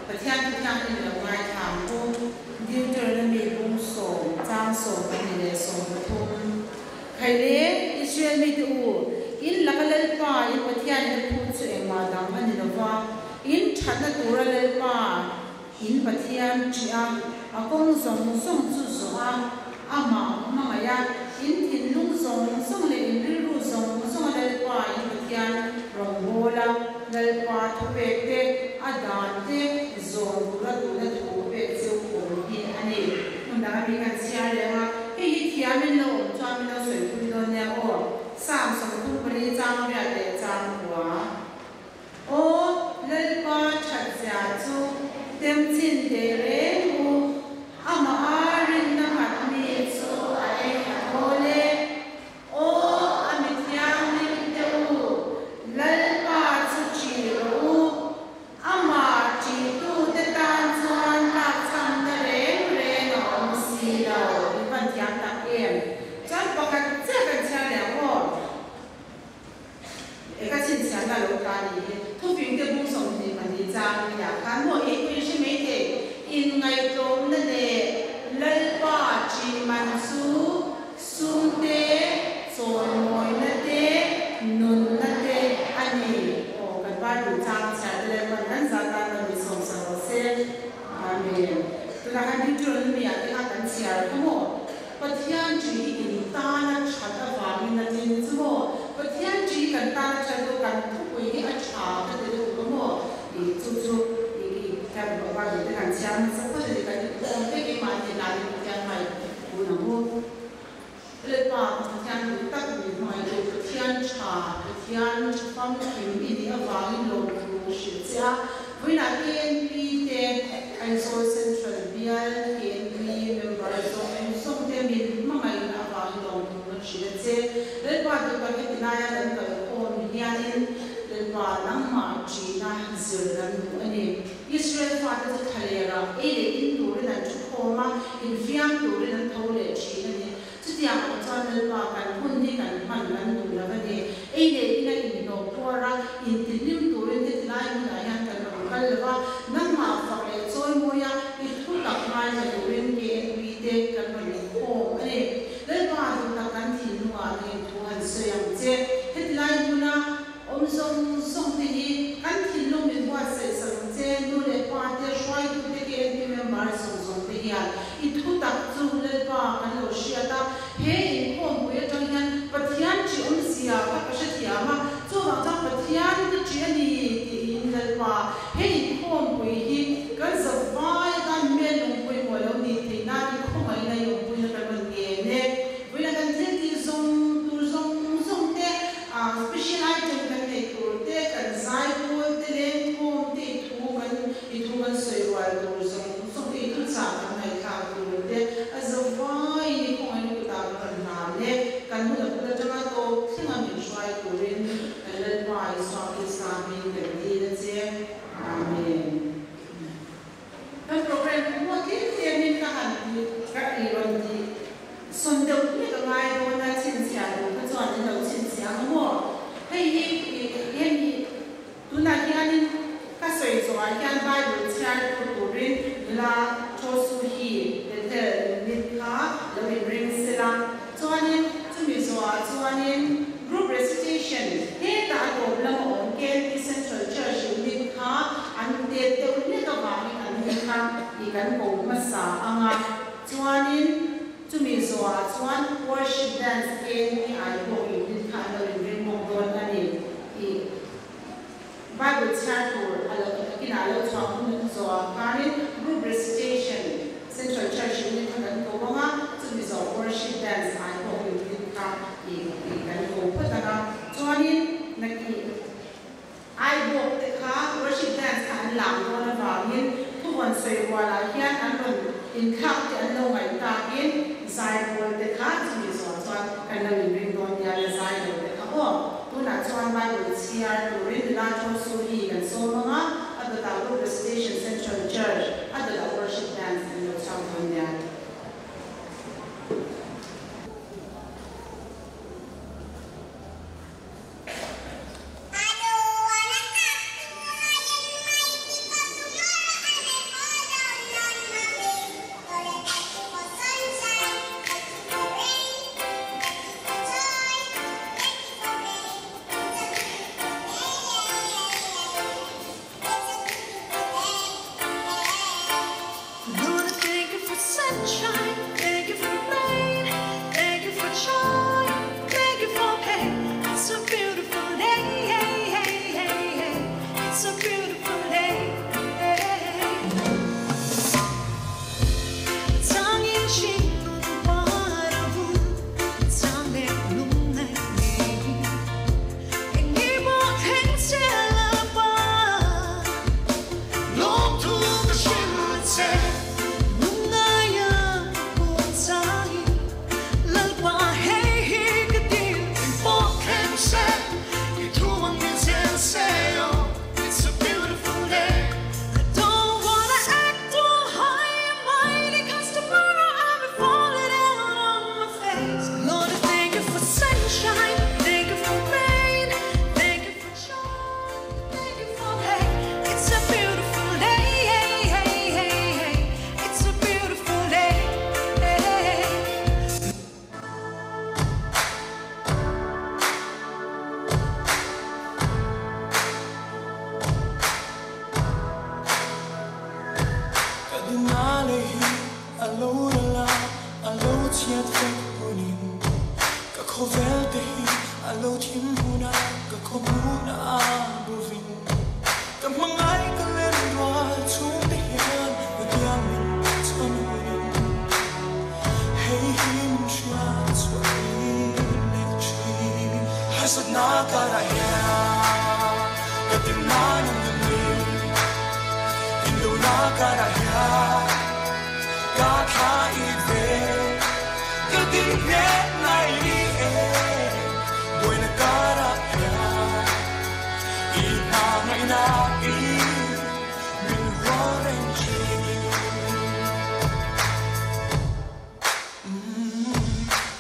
Pathian thu thianghlim i lo ngaithla ang u. Deuteronomy bung sawm, chang 12 leh 13. Khaile, Israel mite u, in laka Lalpa in Pathianin a phut chu engmah dang a ni lo va, in thatna tura Lalpa in Pathian ṭih a, a kawng zawng zawng chu zawh a, amah hmangaih a, in thinlung zawng zawng leh in rilru zawng zawng a Lalpa in Pathian rawngbâwl a, Lalpa thupek te, a dan te zawm tura tuna thu pek chu awm hi a ni. Hmun dang ami kan chhiar leh ang a, hei hi thiam in lo awm chuan min lo sawipui dawn nia aw. Psalm 34 chang riat leh chang kua. Aw Lalpa that zia chu tem chin teh reng u, amah a rinna nghat mi chu a ei a thawl e. Aw a mi thianghlim te u, Lalpa chu ṭih rawh u, amah ṭihtute tan chuan tlakchhamna reng reng a awm si lo. In van thiam tak em? Chuan pakhat chiah kan chhiar leh ang aw. E ka chhinchhiahna lo tla ni hi thufing te bung 24 chang nia khan maw ei pawhin hre mai thei. Inngaihtlawmna leh Lalpa ṭih man chu sum te, chawimawina te, nunna te a ni. Aw kan Bible chang chhiar te leh pawn kan zah tan lo ni sawm sa rawh se. Amen. Tunah khan Deuteronomy ah te kha kan chhiar kha maw? Pathian ṭih hi in tana ṭhat avangin a tin chu maw? Pathian ṭih hi kan tana ṭhat chu kan thupui hi a ṭha ka ti lutuk a maw? Ih chu chu ih ih kan Bible te kan chhiar hmasa phawt a ni kan inkhawm vek keimahni hlanin Pathian hmai hun ang u. Lalpa Pathian duh tak min hmangaihtu Pathian ṭha Pathian ṭha famkim i nih avangin lawmthu hrilh che a, vawiinah KNP te Aizawl Central bial KNP member zawng zawng te min hmangaihna avangin lawmthu kan hrilh a che. Lalpa duh tak heti laia kan kalkhawm hianin Lalpa nangmah ṭihna zir kan duh a ni. Israel fate chu thlalerah ei leh in turin an thu khawm a, infiam turin an tho leh ṭhin a ni. Chutiang ang chuan Lalpa kan hun hi kan hman kan duh lo a ni. Ei leh ina inhlawh phuar a, intihlim turin heti lai hmunah hian kan rawn kal lo va, nangmah fak leh chawi mawi a, i thu tak ngaithla turin KNP te kan rawn inkhawm a ni. Lalpa duh tak kan thinlungah ngei thu han sawi ang che. Heti lai hmuna awm zawng zawng te hi kan thinlung min buatsaih sak ang che, nu leh pa te, hruaitu te, KNP member zawng zawng te hian i thu tak chu Lalpa kan lo hriat a, he inkhawmpui atang hian Pathian ṭih awmzia kha ka hrethiam a, chuvang chuan Pathian ka ṭih a ni tiin Lalpa he inkhawmpui hi kan zavai atan hmel lungpui maw lo nih theih nan i khawngaihna i awmpuina kan rawn ngen e. Vawiin kan thil tih zawng tur zawng zawng te, special item kan neih tur te, kan zai pawl te, lengkhawm te i thu kan i thu kan sawi rual tur zawng zawng te, i thuchah kan ngaihthlak tur te, a zavaiin i khawngaihna kutah kan rawn hlan e. Kan hun a bul atanga tawp thlenga min hruai turin kan Lalpa Isua Krista hming kan dil a che. Amen. Kan program hi maw tlem tlemin ka han ti ka i rawn ti sawn deuh hlek a ngai dawn a, chhinchhiah duh kha chuan in lo chhinchhiah ang maw? Hei hi hemi tunah hianin ka sawi zawhah hian Bible chhiar tu turin nula Thosu hi Bethel unit kha lo inring sela, chuanin chumi zawhah chuanin group recitation hetah a tawp lama awm KNP Central Church unit kha an tet deuh hlek avangin an ni kha i kan ko hmasa ang a, chuanin chumi zawhah chuan worship dance KNP Aibawk unit kha an lo inring bawk dawn a ni tih Bible chhiar tur a lo kinah a lo chhuah hun zawhah khanin group recitation Central Church unit kha kan ko ang a, chumi zawh worship dance Aibawk unit kha i kan ko phawt ang a, chuanin nakih Aibawk te kha worship dance kha an lak dawn avangin thuvawn sawi rualah hian an rawn inthlak te an lo ngaih takin zaipawl te kha chumi zawh chuan kan lo inring dawn nia la zai lo te kha aw. Tunah chuan Bible chhiar turin nula Thosu hi kan sawm ang a, a dawtah Group Recitation Central Church, a dawtah worship dance an lo chhuak dawn nia. chhiat vek hunin Ka khawvel te hi a lo thim hunah Ka khawhmun a bovin Ka hmangaih ka len rual chhungte hian Ka tiang min chhan hunin Hei hi min hriat chhuah tir leh thin Harsatna karah hian ka timna nung in ni Indona karah hian ka thla it ve Ka din nghet ngai ni e Buaina karah hian i hma ngaihna i min hual reng thin.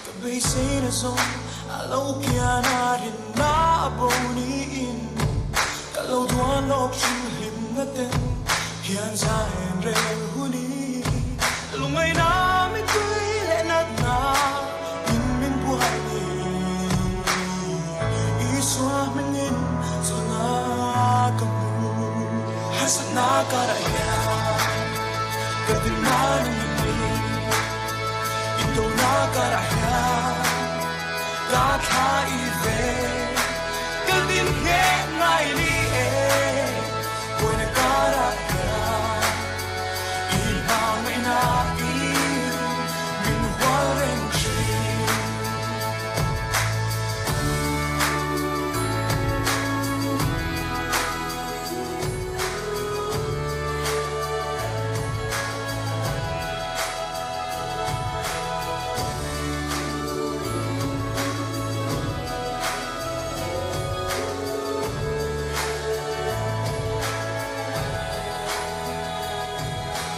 Ka beiseina zawng a lo kian a rinna a bo niin ka lo duan lawk thin hlimna ten hian zain rel huni lungaina mitui leh natna in min buai ni Isua hmingin chawlhna ka hmu harsatna karah hian ka dinna nung in ni Indona karah hian ka thla i ve Ka din ngheh ngai ni e Buaina karah hian i hmangaihna i min hual reng thin.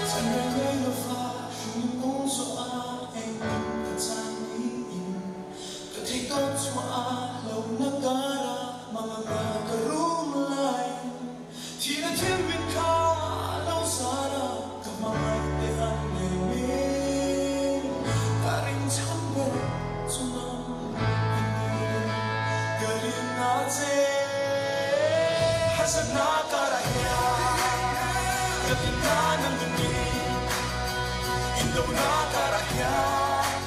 Chan reng reng lo fa hring kawng zawh a engkim ka chan niin ka theih tawp chhuah a hlauhna kara manganga ka rum laiin Thihna thil min kha lo zar a, ka hmangaih te an lem in ka ring chhan ber chu nang i ni. Ka ring a che harsatna karah hian ka dinna nang i ni, indona karah hian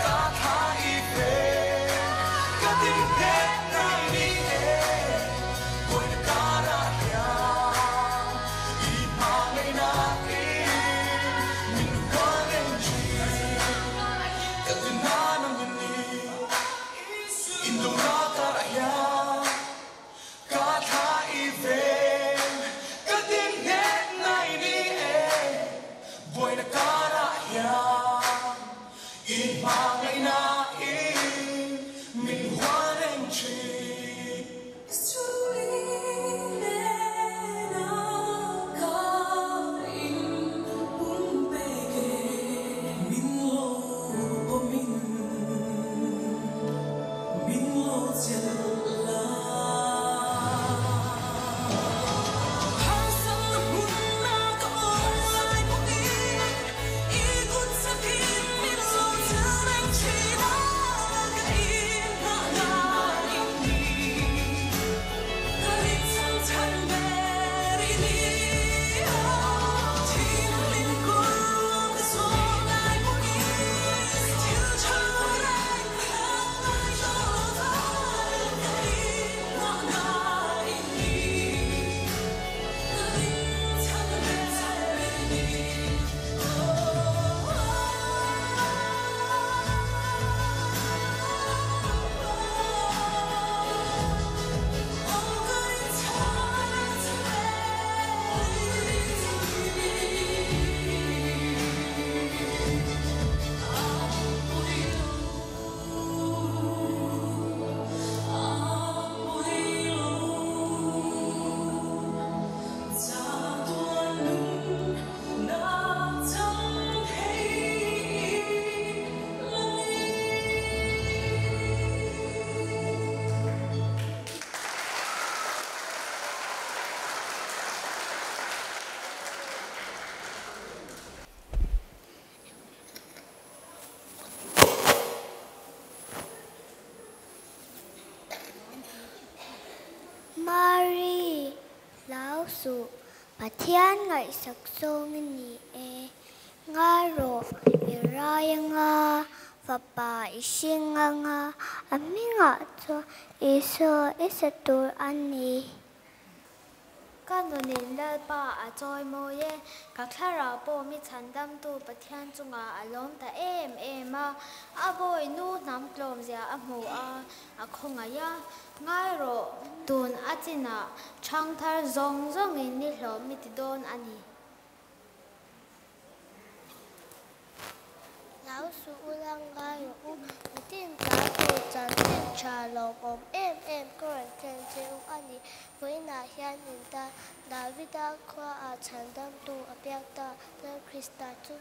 ka thla i ve, ka din nghet ngai ni e. Buaina karah hian i hmangaihna in min hual reng thin. Ka dinna nang i ni, indona karah hian ka thla i veng. Ka din nghet ngai ni e, buaina karah hian i hmangaihna in min hual reng thin. Mari, hlau suh, Pathian ngaihsak zawng i ni e. Ngai rawh, i rai anga, fapa i hring anga, a hmingah chuan Isua i sa tur a ni. Ka nunin Lalpa a chawimawi e, ka thlarau pawh mi chhandamtu Pathian chungah a lawm ta em em a, a bawi nu hnam tlawmzia a hmu a, a khawngaih a. Ngai rawh, tun a chinah ṭhangthar zawng zawngin ni hlawm mi ti dawn a ni. Hlau suh u la ngai rawh u, mitin tlai tur chanchin tha lawmawm em em ka rawn thlen che u a ni. Vawiinah hian in tan Davida khuaah chhandamtu a piak ta, Lal Krista chu.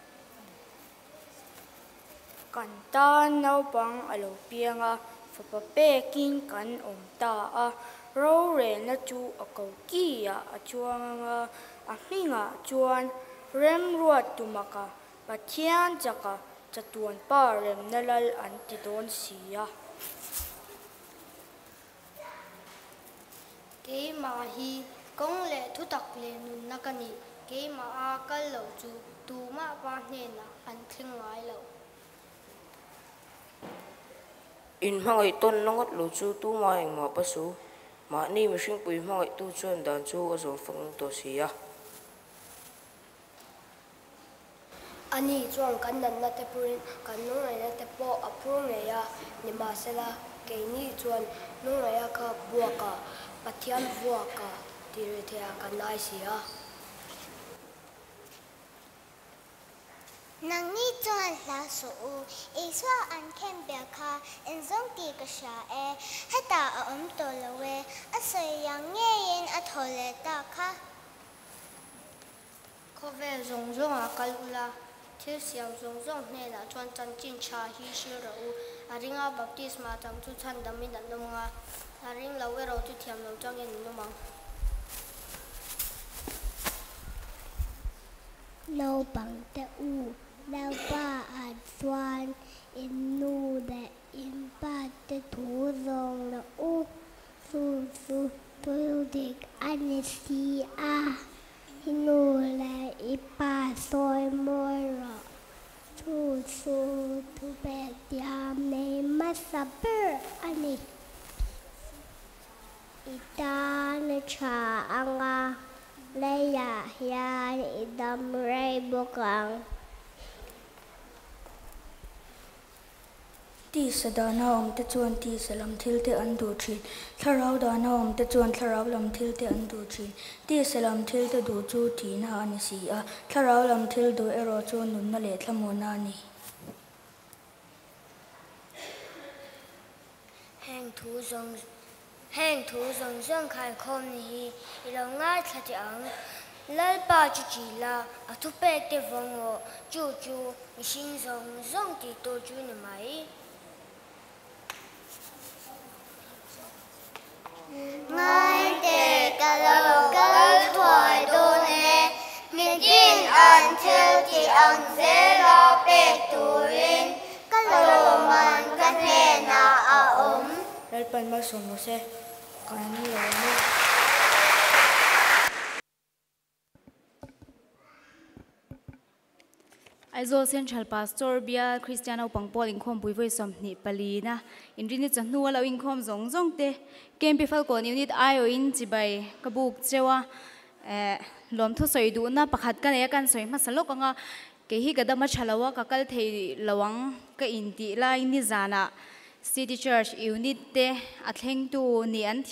Kan tan naupang a lo piang a, fapa pekin kan awm ta a, rorelna chu a kokiah a chuang ang a, a hmingah chuan Remruat Tumaka, Pathian chaka chatuan pa remna lal an ti dawn si a. Keimah hi kawng leh thutak leh nunna ka ni, keimaha kal loh chu tumah pa hnenah an thleng ngai lo. In hmangaih tawnna ngawt lo chu tumah engmah pa su, mahni mihringpui hmangaihtu chuan dan chu a zawm fak ang tawh si a. Ani chuan kan natna te phurin kan lungngaihna te pawh a phur ngei a, nimahsela keini chuan lungngaih a kha buaka Pathian vuaka tih rih theihah kan ngai si a. Nangni chuan hla suh u, Isua an khen ber kha inzawng tih ka hria e, hetah a awm tawh lo e, a sawi ang ngeiin a thaw leh ta kha. Khawvel zawng zawngah kal ula, thil siam zawng zawng hnenah chuan chanchin tha hi hrilh rawh u. A ringa baptisma chang chu chhandamin an awm ang a, a ring lo erawh chu thiam lo changin an awm ang. Naupangte u, Lalpa ah chuan in nu leh in pa te thu zawng rawh u. Chu chu thil dik a ni si a, i nu leh i pa sawi mawi rawh. Chu chu thupek diam nei hmasa ber a ni. I tan a tha ang a, leiah hian i dam rei bawk ang. Tisa dana awmte chuan tisa lam thilte an duh thin, thlarau dana awmte chuan thlarau lam thilte an duh thin. Tisa lam thilte duh chu thihna a ni si a, thlarau lam thil duh erawh chu nunna leh thlamuhna a ni. Heng thu zawng heng thu zawng zawng khaikhawm ni hi i lo ngaithla teh ang. Lalpa chu ṭih la, a thupek te vawng rawh, chu chu mihring zawng zawng tih tur chu ni mai. Ngaite ka lo kal thuai dawn e, mitin an thil tih ang zela pek turin ka lawmman ka hnenah a awm. Lalpan malsawm rawh se, kan lawm e. Aizawl Central Pastor Bial Kristian Naupang Pawl Inkhawmpui vawi 24 na Inrini chawhnu a lo inkhawm zawng zawng te KMP Falkawn Unit aiawhin chibai ka buk cheu a, eh lawmthu sawi duhna pakhat ka nei a kan sawi hmasa lawk ang a, kei hi ka dam a tha lo a ka kal thei lo ang ka intih laiin nizanah City Church Unit te a thlengtu ni an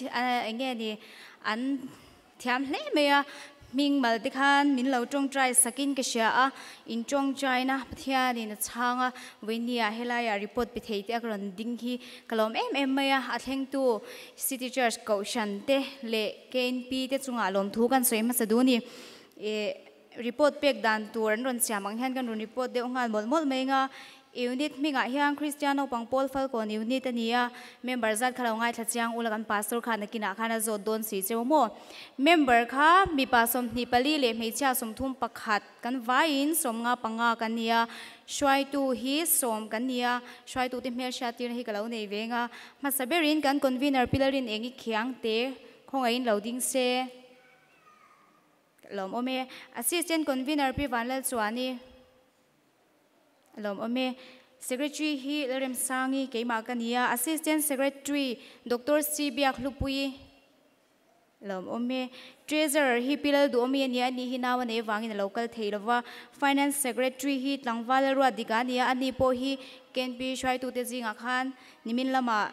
eng nge ni an Thiam hle mai a, hming mal te khan min lo tawngtai sakin ka hria a, in tawngtaina Pathianin a chhang a, vawinia helaiah report pe thei te a ka rawn ding hi ka lawm em em mai a, a thlengtu City Church Kohhran te leh KNP te chungah lawmthu kan sawi hmasa duh a ni. Ih report pek dan tur an rawn siam ang hian kan rawn report deuh nghal mawlh mawlh mai anga, Unit hmingah hian Kristian naupang Pawl Falkawn Unit a ni a, member zat kha lo ngaithla chiang ula kan pastor khan nakinah khan a zawt dawn si cheu maw? Member kha mipa 24 leh hmeichhia 31 kan vaiin 55 kan ni a, hruaitu hi sawm kan ni a, hruaitute hmelhriattirna hi ka lo nei veng a, hmasa berin kan convener Pilarin eng i khiang te khawngaihin lo ding se. Lawm awm e. Assistant Convener Pi Vanlalchuani. Lawm awm e. Secretary hi Lalremsangi keimah ka ni a, Assistant Secretary Doctor C Biakhlupui lawm awm e. Treasurer hi Pi Lalduhawmi a ni a, ani hi nau a nei avangin a lo kal thei lo va. Finance Secretary hi Tlangval Lalruatdika a ni a, ani pawh hi KNP hruaitute zingah khan nimin lamah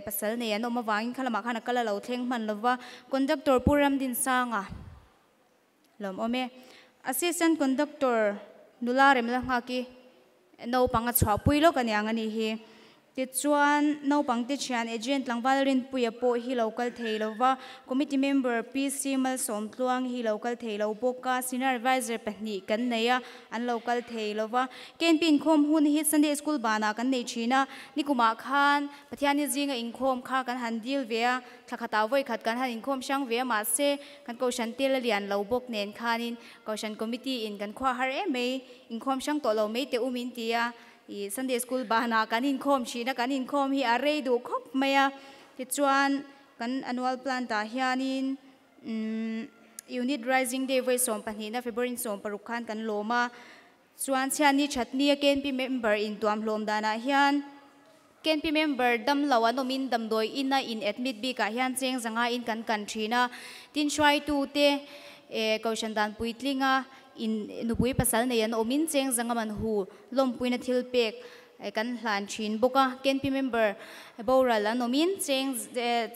pasal nei an awm avangin kha lamah khan a kal a lo thleng hman lo va. Conductor Pu Ramdinsanga. Lawm awm e. Assistant Conductor nula remla nghak i naupang a chhuahpui lawk a niang a nih hi. Tichuan, naupangte thian Adrian tlangval Rinpuia pawh hi lo kal thei lo va, Committee Member PC Malsawmtluang hi lo kal thei lo bawk a, Senior Adviser pahnih kan nei a, an lo kal thei lo va. KNP inkhawm hun hi Sunday School banah kan nei thin a, nikumah khan Pathianni zinga inkhawm kha kan han dil ve a, Thla khatah vawi khat kan han inkhawm hrang ve a, mahse kan Kohhran tel a lian lo bawk nen khanin Kohhran Committee in kan khua har em mai, inkhawm hrang tawh lo mai teh u min ti a, ih Sunday School banah kan inkhawm thin a, kan inkhawm hi a rei duh khawp mai a, tichuan kan annual plan tah hianin umm Unit Rising Day vawi 12 na February 16 khan kan lawm a, Chuan chhiatni thatni a KNP member intuam hlawm danah hian KNP member damlo an awmin damdawi ina in admit bikah hian cheng zanga in kan kan thin a, tin hruaitute eh kohhran dan puitlinga in nupui pasal nei an awmin cheng zanga man hu lawmpuina thil pek kan hlan thin bawk a, KNP member boral an awmin cheng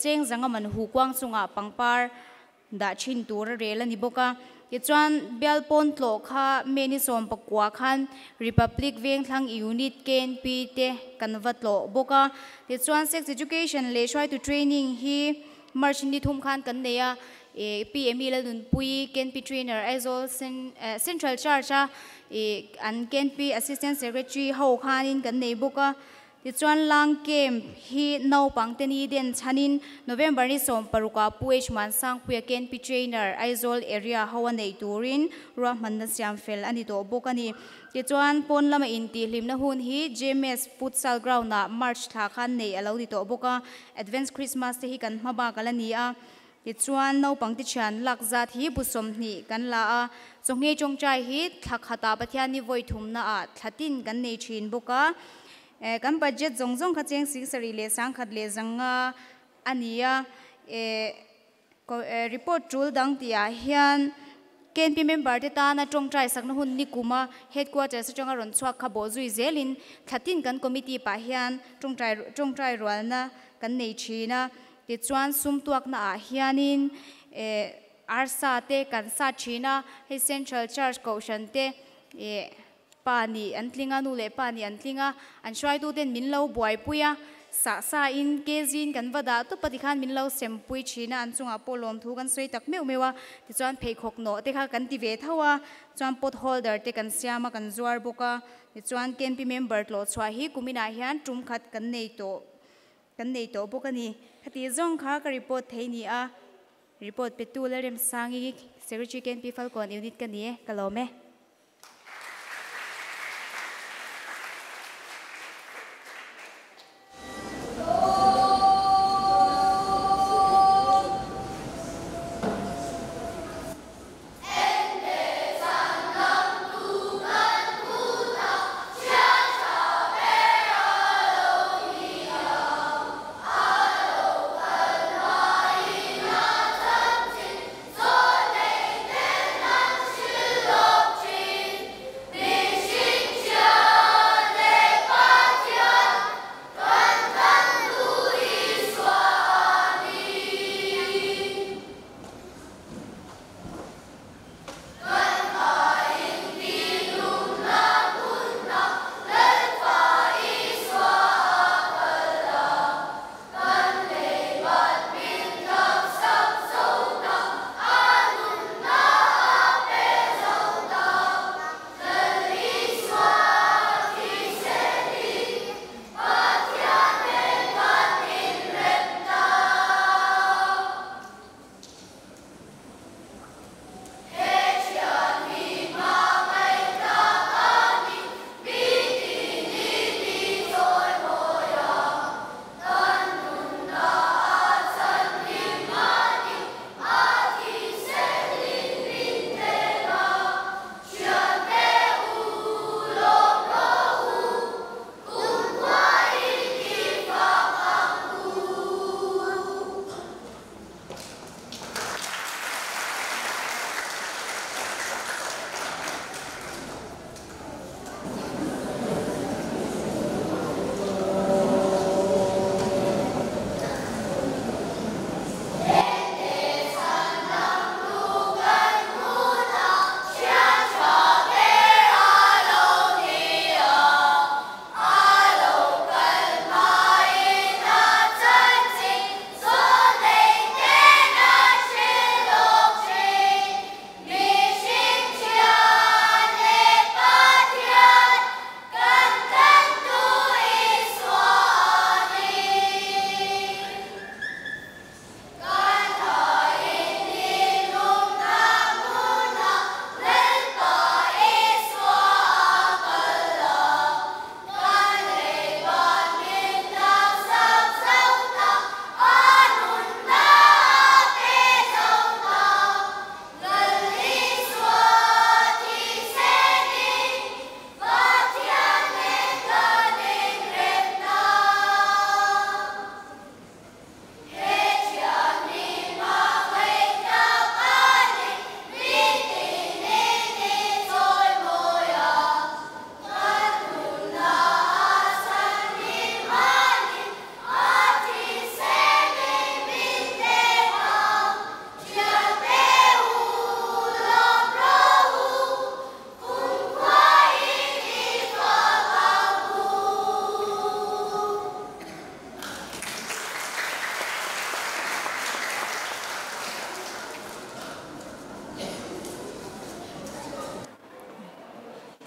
cheng zanga man hu kuang chungah pangpar Dah thin tur a rel a ni bawk a. Tichuan, bial pawn tlawh kha May ni 19 khan Republic Vengthlang Unit KNP te kan va tlawh bawk a. Tichuan, Sex Education leh Hruaitu Training hi March ni thum khan kan nei a. PME Lalnunpui, KNP Trainer Aizawl Central Church a an KNP Assistant Secretary ho khanin kan nei bawk a. Tichuan Lang Camp hi naupangte ni den chhanin November ni 16 ah Pu H Mansangpuia KNP Trainer Aizawl Area ho a neih turin ruahmanna siam fel a ni tawh bawk a ni. Tichuan pawn lama intihhlimna hun hi JMS Futsal Ground ah March thla khan neih a lo ni tawh bawk a, Advance Christmas te hi kan hma bak a la ni a. Tichuan naupangte thian lak zat hi bu 20 kan la a, chawhngei tawngtai hi thla khatah Pathian ni vawi thumna ah thla tin kan nei thin bawk a. Kan budget zawng zawng kha cheng 7000 105 a ni a. Report tul dang tihah hian KNP member te tana tawngtai sakna hun ni kuma headquarters atanga rawn chhuak kha bawh zui zelin thla tin kan committee pah hian tawngtai tawngtai rualna kan nei thin a. Tichuan sum tuakna ah hianin arsa te kan sa thin a, hei Central Church Kohhran te pa nih an tling a, nu leh pa nih an tling a, an hruaitu ten min lo buaipui a, sah sa in kg in kan va dah tup a tikhan min lo sempui thin a, an chungah pawh lawmthu kan sawi tak meuh meuh a, tichuan pheikhawk nawh te kha kan ti ve tho a, chuan pot holder te kan siam a kan zuar bawk a, tichuan KNP member tlawh chhuah hi kuminah hian tum khat kan nei tawh kan nei tawh bawk a ni. Khati zawng kha ka report thei ni a, report petu Lalremsangi Secretary KNP Falkawn Unit ka ni e, ka lawm e.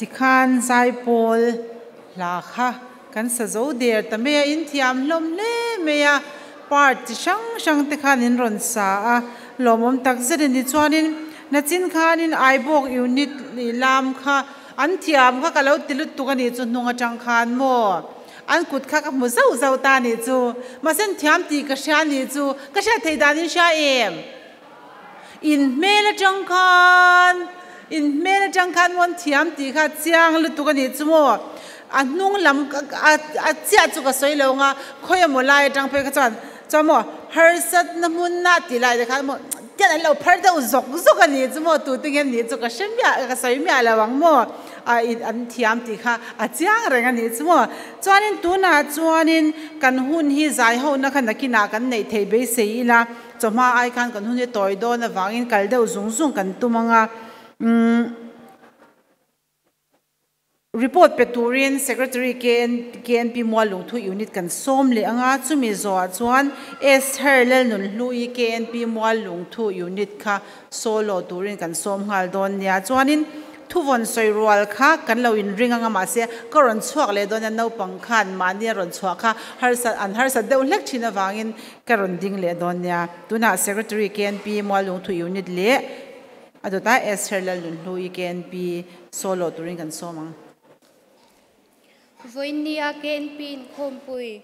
Tikhan zaipawl hla kha kan sa zo der ta mai a, in thiam hlawm hle mai a, part chi hrang hrang te khan in rawn sa a, lawmawm tak zet a ni. Chuanin nachin khanin Aibawk unit lam kha an thiam kha ka lo ti lutuk a nih chu hnung atang khan maw an kut kha ka hmu zauh zauh ta a nih chu, mahse an thiam tih ka hria a nih chu, ka hriat theih dan in hria em? In hmel atang khan, in hmel atang khan maw an thiam tih kha chiang lutuk a nih chu maw? A hnung lam a chiah chu ka sawi lo ang a, khawi emaw lai atang phei kha chuan chuan maw harsatna hmunna tih lai te khan maw tian an lo phar deuh zawk zawk a nih chu maw tute nge nih chu ka hre miah ka sawi miah lo ang maw a an thiam tih kha a chiang reng a nih chu maw. Chuanin tunah chuanin kan hun hi zai hona kha nakinah kan neih theih beisei ila chawhma ai khan kan hun hi tawi dawn avangin kal deuh zung zung kan tum ang a umm. Report pe turin Secretary KNP Muallungthu Unit kan sawm leh ang a, chumi zawhah chuan Esther Lalnunhlui KNP Muallungthu Unit kha solo turin kan sawm nghal dawn nia. Chuanin thuvawn sawi rual kha kan lo inring ang a, mahse ka rawn chhuak leh dawn a, naupang khan mahni a rawn chhuah kha harsat an harsat deuh hlek thin avangin ka rawn ding leh dawn nia. Tunah Secretary KNP Muallungthu Unit leh A dawtah Esther Lalnunhlu i KNP solo turin kan sawm ang. Vawiinnia KNP inkhawmpui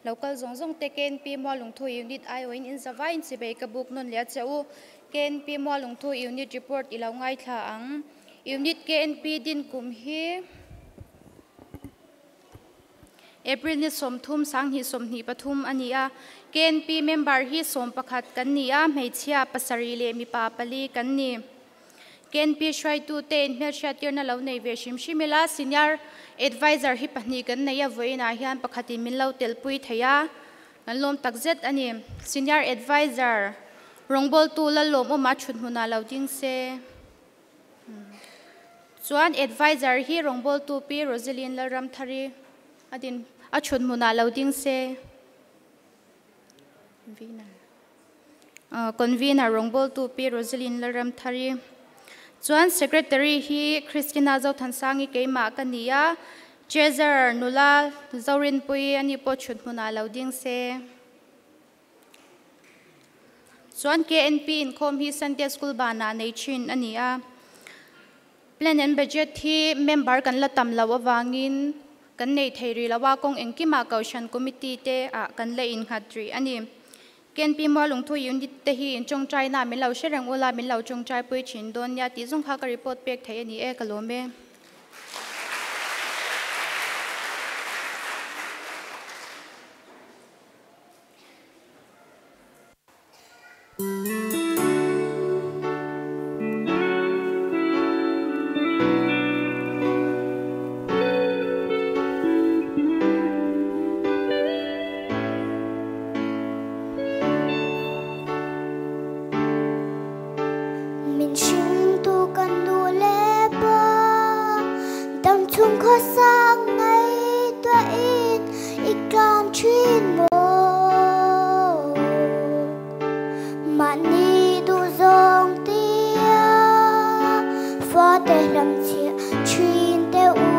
local zawng zawng te KNP Mualungthu Unit aiawhin in zavaiin chibei ka buk nawn leh a che u. KNP Mualungthu Unit report i lo ngaithla ang. Unit KNP din kum hi April ni 30 2023 a ni a. KNP member hi 11 kan ni a, hmeichhia pasarih leh mipa pali kan ni. KNP hruaitute inhmelhriattirna lo nei ve hrim hrim ila, Senior Advisor hi pahnih kan nei a, vawiinah hian pakhatin min lo telpui thei a, kan lawm takzet a ni. Senior Advisor rawngbawltu Lallawmawma thut hmunah lo ding se. Chuan Advisor hi rawngbawltu Pi Roselyn Lalramthari a din a thut hmunah lo ding se. Convener Convener rawngbawltu Pi Roselyn Lalramthari. Chuan Secretary hi Christina Zothansangi keimah ka ni a, Treasurer nula Zorinpuii ani pawh thut hmunah lo ding se. Chuan KNP inkhawm hi Sunday School banah nei thin a ni a. Plan and Budget hi member kan la tam loh avangin kan nei thei rih lo a, kawng engkimah Kohhran Committee te ah kan la innghat rih a ni. KNP Mualungthu Unit te hi intawngtaina min lo hre reng ula, min lo tawngtaipui thin dawn nia tih zawng kha ka report pek thei a ni e, ka lawm e. Min hringtu kan duh leh pa, dam chhung khawsak ngaihtuahin i tlan thin maw? Mahni duh zawng tia fate hlamchhiah thin teh u,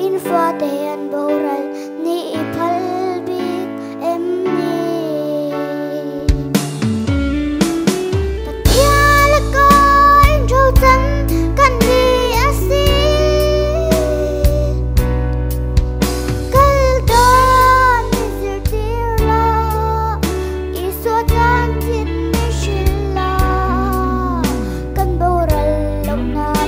in fate an boral ni i phal bik em ni? Pathian laka intho chan kan ni a si. Kal dan i zirtir la, Isua chan chin i hrilh la, kan boral loh nan.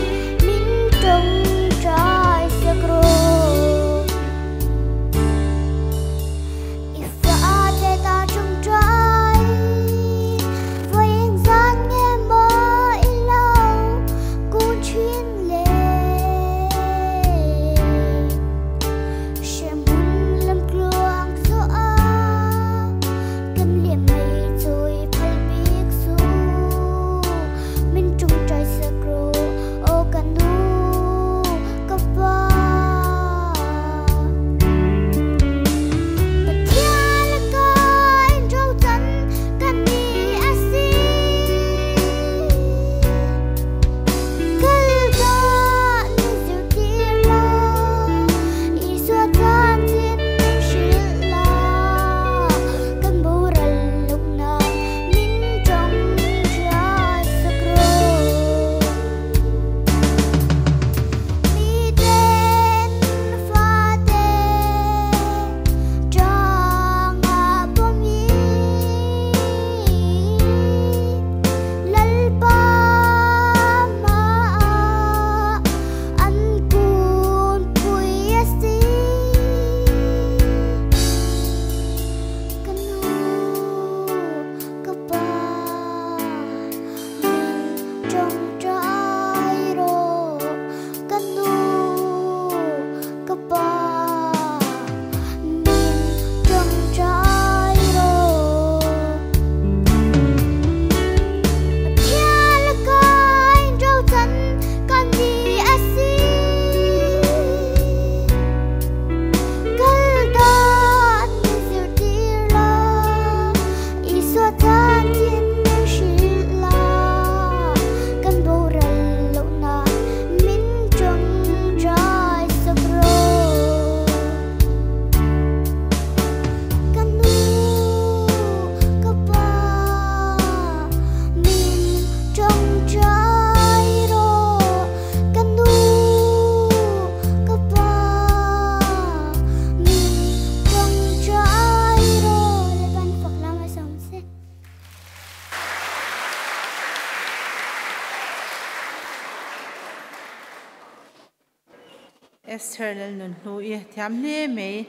Esther lel nun hlu i thiam hle mai.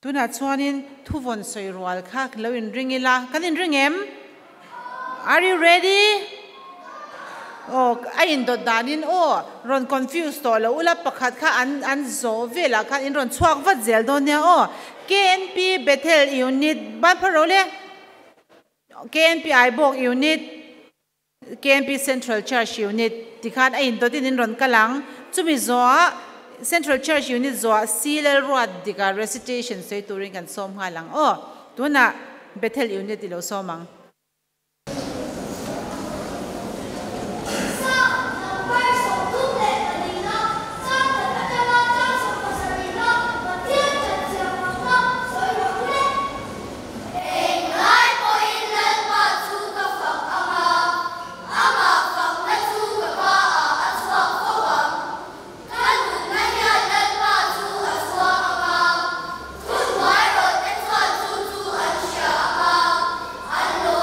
Tunah chuanin thuvawn sawi rual kha lo in ring ila. Kan in ring em? Are you ready? Aw, a indawt danin aw rawn confuse tawh lo ula pakhat kha an an zawh velah khan in rawn chhuak vat zel dawn nia aw. KNP Bethel Unit ban phar ro le. KNP Aibawk Unit KNP Central Church Unit tikhan a indawtin in rawn kal ang. Chumi zawhah Central Church Unit zawhah Silel Ruat dika recitation sawi turin kan sawm nghal ang aw. Tunah Bethel Unit i lo sawm ang. Englai pawhin Lalpa chu ka fak ang a, amah fakna chu ka kaah a chhuak fo ang. Ka nunna hian Lalpa chu a chhuang ang a, thuhnuairawhte chuan chu chu an hria ang a, an lawm.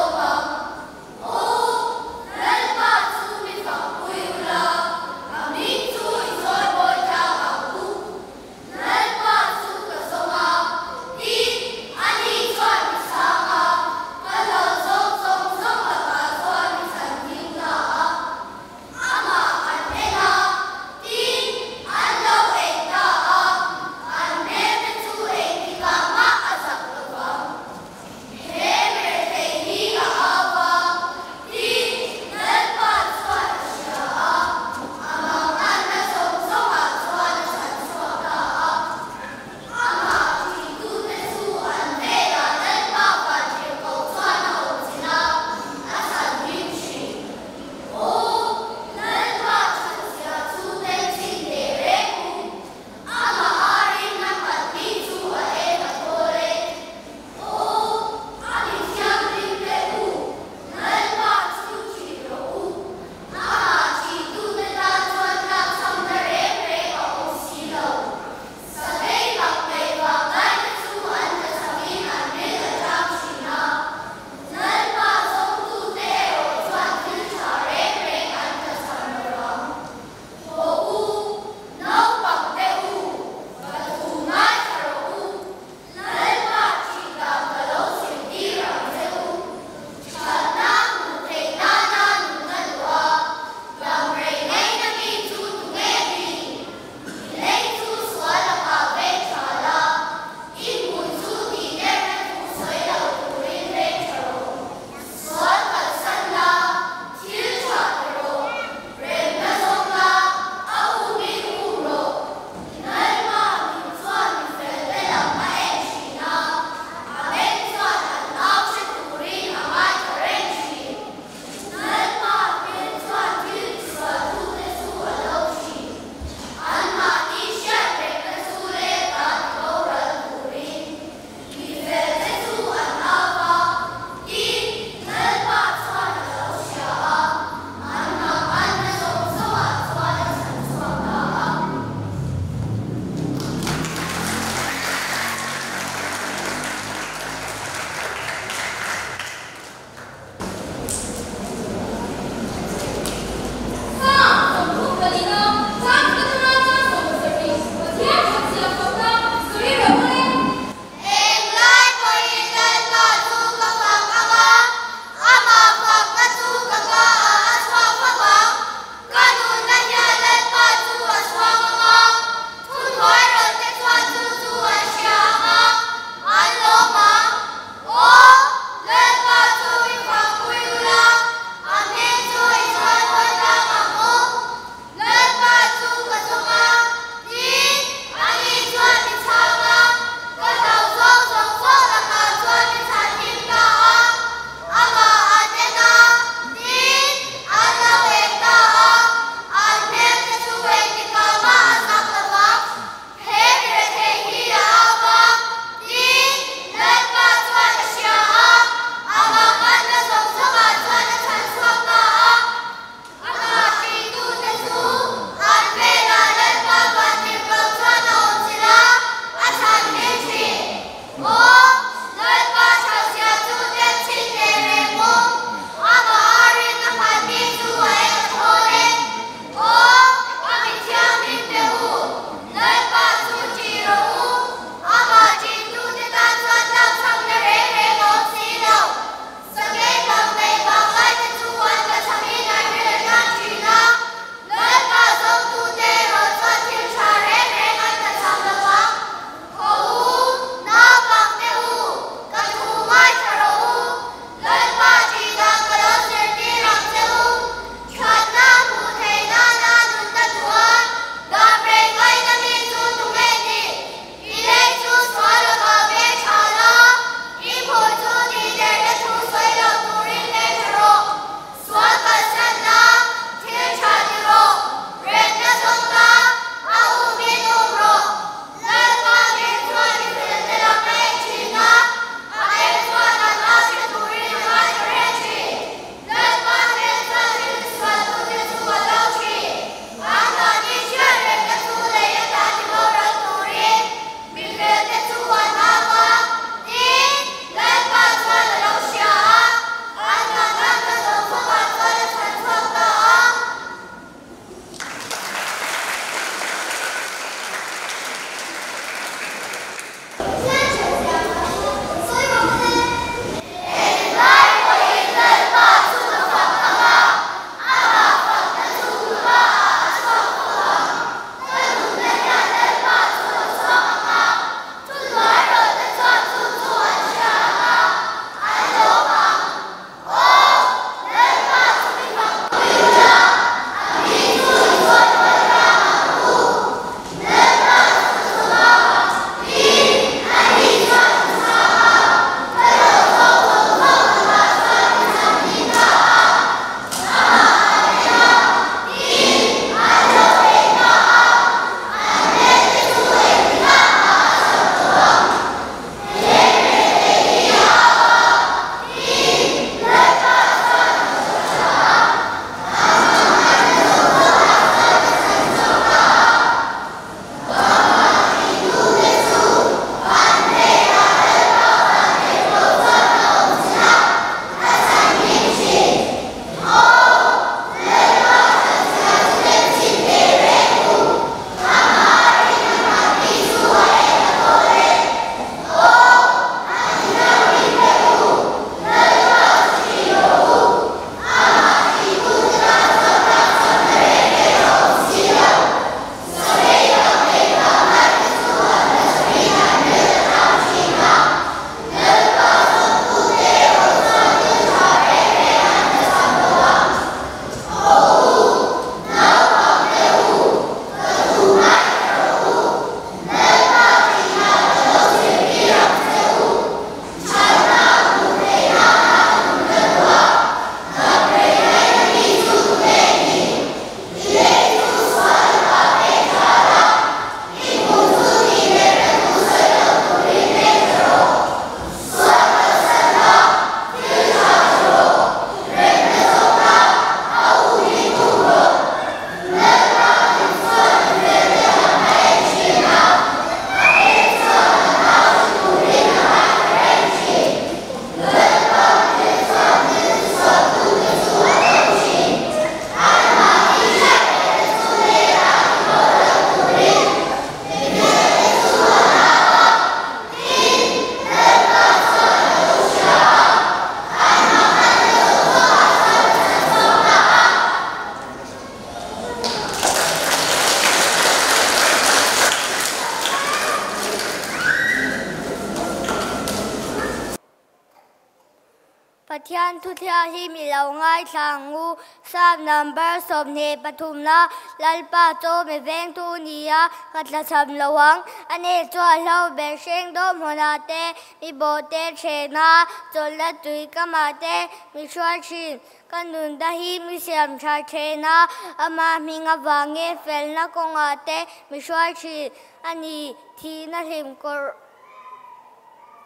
Pathian Thuthianghlim i lo ngaithla ang u. Psalm number 23 na Lalpa chu mi vengtu ni a, ka tlachham lo ang. Ani chuan hlo ber hreng dawm hawnah te, mi bawhte thehna, chawlhna tui kamah te mi hruai thin. Ka nunna hi mi siam tha then a, amah hming avangin felna kawngah te mi hruai thin a ni. Thihna hlim kawrh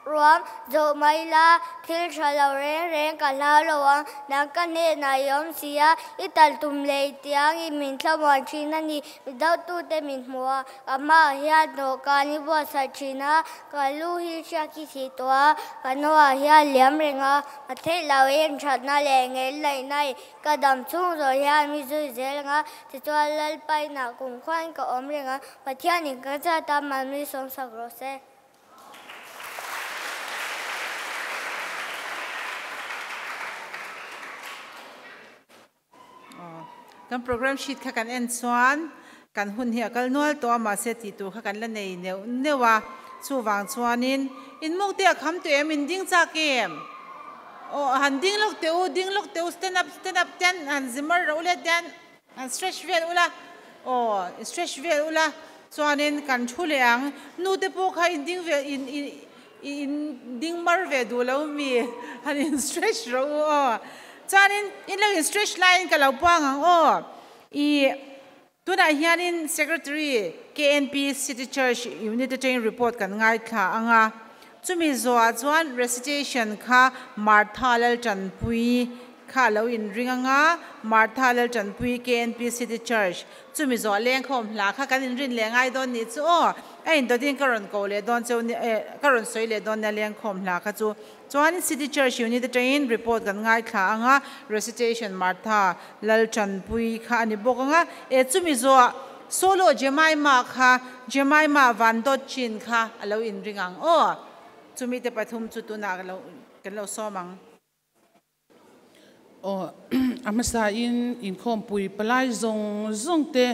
ruang zawh mai la, thil tha lo reng reng ka hlau lo ang, nang ka hnenah i awm si a, i tal tum leh i tiang i min thlamuan thin a ni. Mi dotute min hmu a, ka hmaah hian dawhkan i buatsaih thin a, ka lu hi hriak i thih tawh a, ka nuah hian liam reng a, ka theih lo em thatna leh ngelnaihna i ka dam chhung zawh hian mi zui zel ang a, tichuan Lalpa inah kumkhuain ka awm reng a, Pathianin ka zat a mahni sawmsak rawh se. Kan program sheet kha kan en chuan kan hun hi a kal nual tawh a, mahse tih tur kha kan la nei neuh neuh a, chuvang chuanin in muk te a kham tawh em, in ding chak em? Aw han ding lawk teh u, ding lawk teh u, stand up, stand up ten han zimar rawh u le ten han stretch vel ula, aw stretch vel ula chuanin kan thu leh ang, nu te pawh kha in ding ve in in in ding mar ve duh lo mi han in stretch rawh u aw chuanin in lo in stretch laiin ka lo puang ang aw ih tunah hianin secretary KNP City Church Unit atangin report kan ngaithla ang a chumi zawhah chuan recitation kha Martha Laltanpui kha a lo inring ang a Martha Laltanpui KNP City Church Chumi zawh lengkhawm hla kha kan inrin leh ngai dawn nih chu aw, a indawtin ka rawn koh leh dawn cheu nia eh ka rawn sawi leh dawn nia lengkhawm hla kha chu. Chuan City Church Unit atangin report kan ngaithla ang a, recitation Martha Laltanpui kha a ni bawk ang a, eh chumi zawh solo Jemima kha Jemima Van Dawt Chin kha a lo inring ang aw. Chumi te pathum chu tunah kan lo sawm ang. Aw, a hmasain inkhawmpui palai zawng zawng te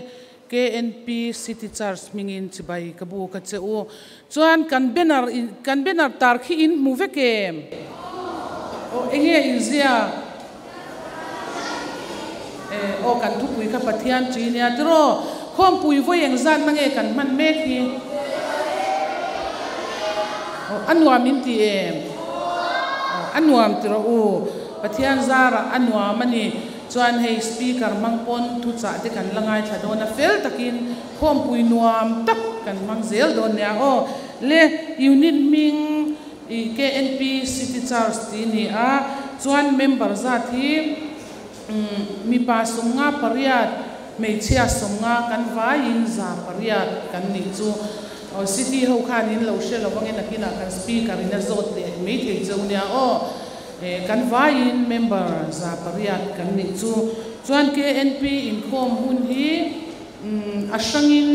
KNP City Church hmingin chibai ka bu ka che u. Chuan kan banner kan banner tar khi in hmu vek em? Aw, enge inziak? Eh, aw kan thupui kha Pathian chi nia tiraw? Khawmpui vawi engzat na nge kan hman mek hi? Aw, a nuam in ti em? Aw, a nuam tiraw u? Pathian zarah a nuam a ni. Chuan hei speaker hmang pawn thuchah te kan la ngaithla dawn a, fel takin khawmpui nuam tak kan hmang zel dawn nia aw. Le unit hming i KNP City Church tih ni a, chuan member zat hi mipa 58, hmeichhia 50 kan vaiin 108 kan nih chu. City ho khan in lo hre lo angin nakinah kan speaker in a zawt leh maithei cheu nia aw. Kan vaiin member 108 kan nih chu. Chuan KNP inkhawm hun hi a hrangin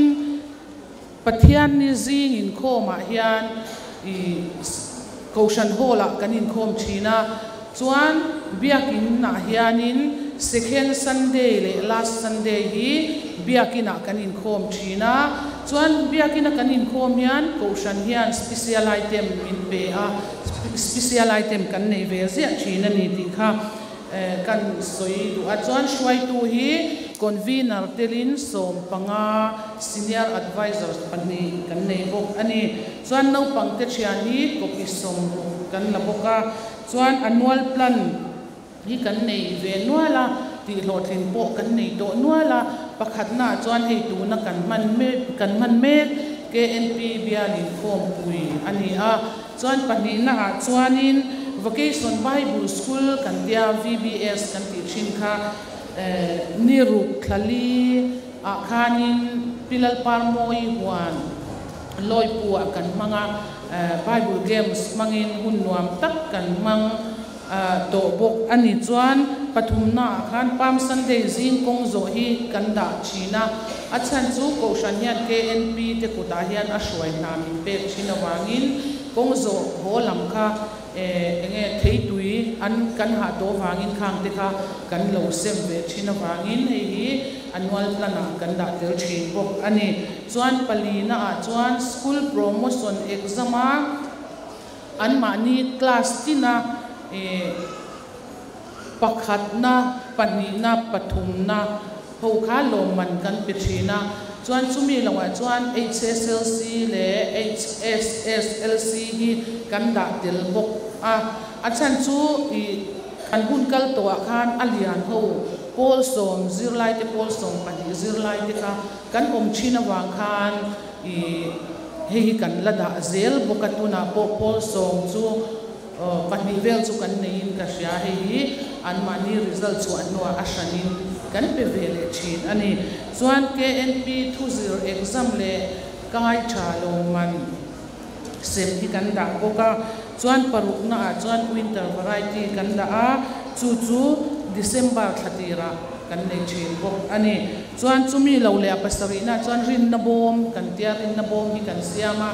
Pathianni zing inkhawmah hian i Kohhran Hall-ah kan inkhawm thin a, chuan Biakin-ah hianin Second Sunday leh Last Sunday hi Biakin-ah kan inkhawm thin a, chuan Biakin-a kan inkhawm hian Kohhran hian Special Item min pe a, Special Item kan nei ve ziah thin a ni tih kha Kan sawi duh a chuan hruaitu hi Convener telin 15 Senior Advisors pahnih kan nei bawk a ni. Chuan naupangte thian hi copy 60 kan la bawk a, chuan annual plan hi kan nei ve nual a, tihhlawhtlin pawh kan nei tawh nual a, pakhatnaah chuan hei tuna kan hman mek kan hman mek KNP bial inkhawmpui a ni a. Chuan pahnihnaah chuanin Vacation Bible School kan tia VBS kan tih thin kha ni ruk thla li ah khanin Pi Lalparmawi huan Lawipu ah kan hmang a, Bible games hmangin hun nuam tak kan hmang tawh bawk a ni. Chuan pathumnaah khan Palm Sunday zing kawng zawh hi kan dah thin a, a chhan chu Kohhran hian KNP te kutah hian a hruai hna min pek thin avangin kawng zawh haw lam kha eng nge theitui an kan hah tawh avangin khang te kha kan lo sem ve thin avangin hei hi annual plan ah kan dah tel thin bawk a ni. Chuan palina ah chuan school promotion exam a. Anmahni class tina Pakhatna, pahnihna, pathumna ho kha lawmman kan pe thin a, chuan chumi lohah chuan HSLC leh HSSLC hi kan dah tel bawk a, a chhan chu ih kan hun kal tawhah khan a lian ho pawl sawm zirlaite pawl 12 zirlaite kha kan awm thin avang khan ih hei hi kan la dah zel bawk a, tunah pawh pawl sawm chu pahnih vel chu kan neiin ka hria, hei hi anmahni result chhuah hnuah a hranin kan pe ve leh thin a ni. Chuan KNP thuzir exam leh kai tha lawmman sem hi kan dah bawk a, chuan paruknaah chuan winter variety kan dah a, chu chu December thla tirah kan nei thin bawk a ni. Chuan chumi lo leh a pasarihnaah chuan rinna bawm kan tia, rinna bawm hi kan siam a,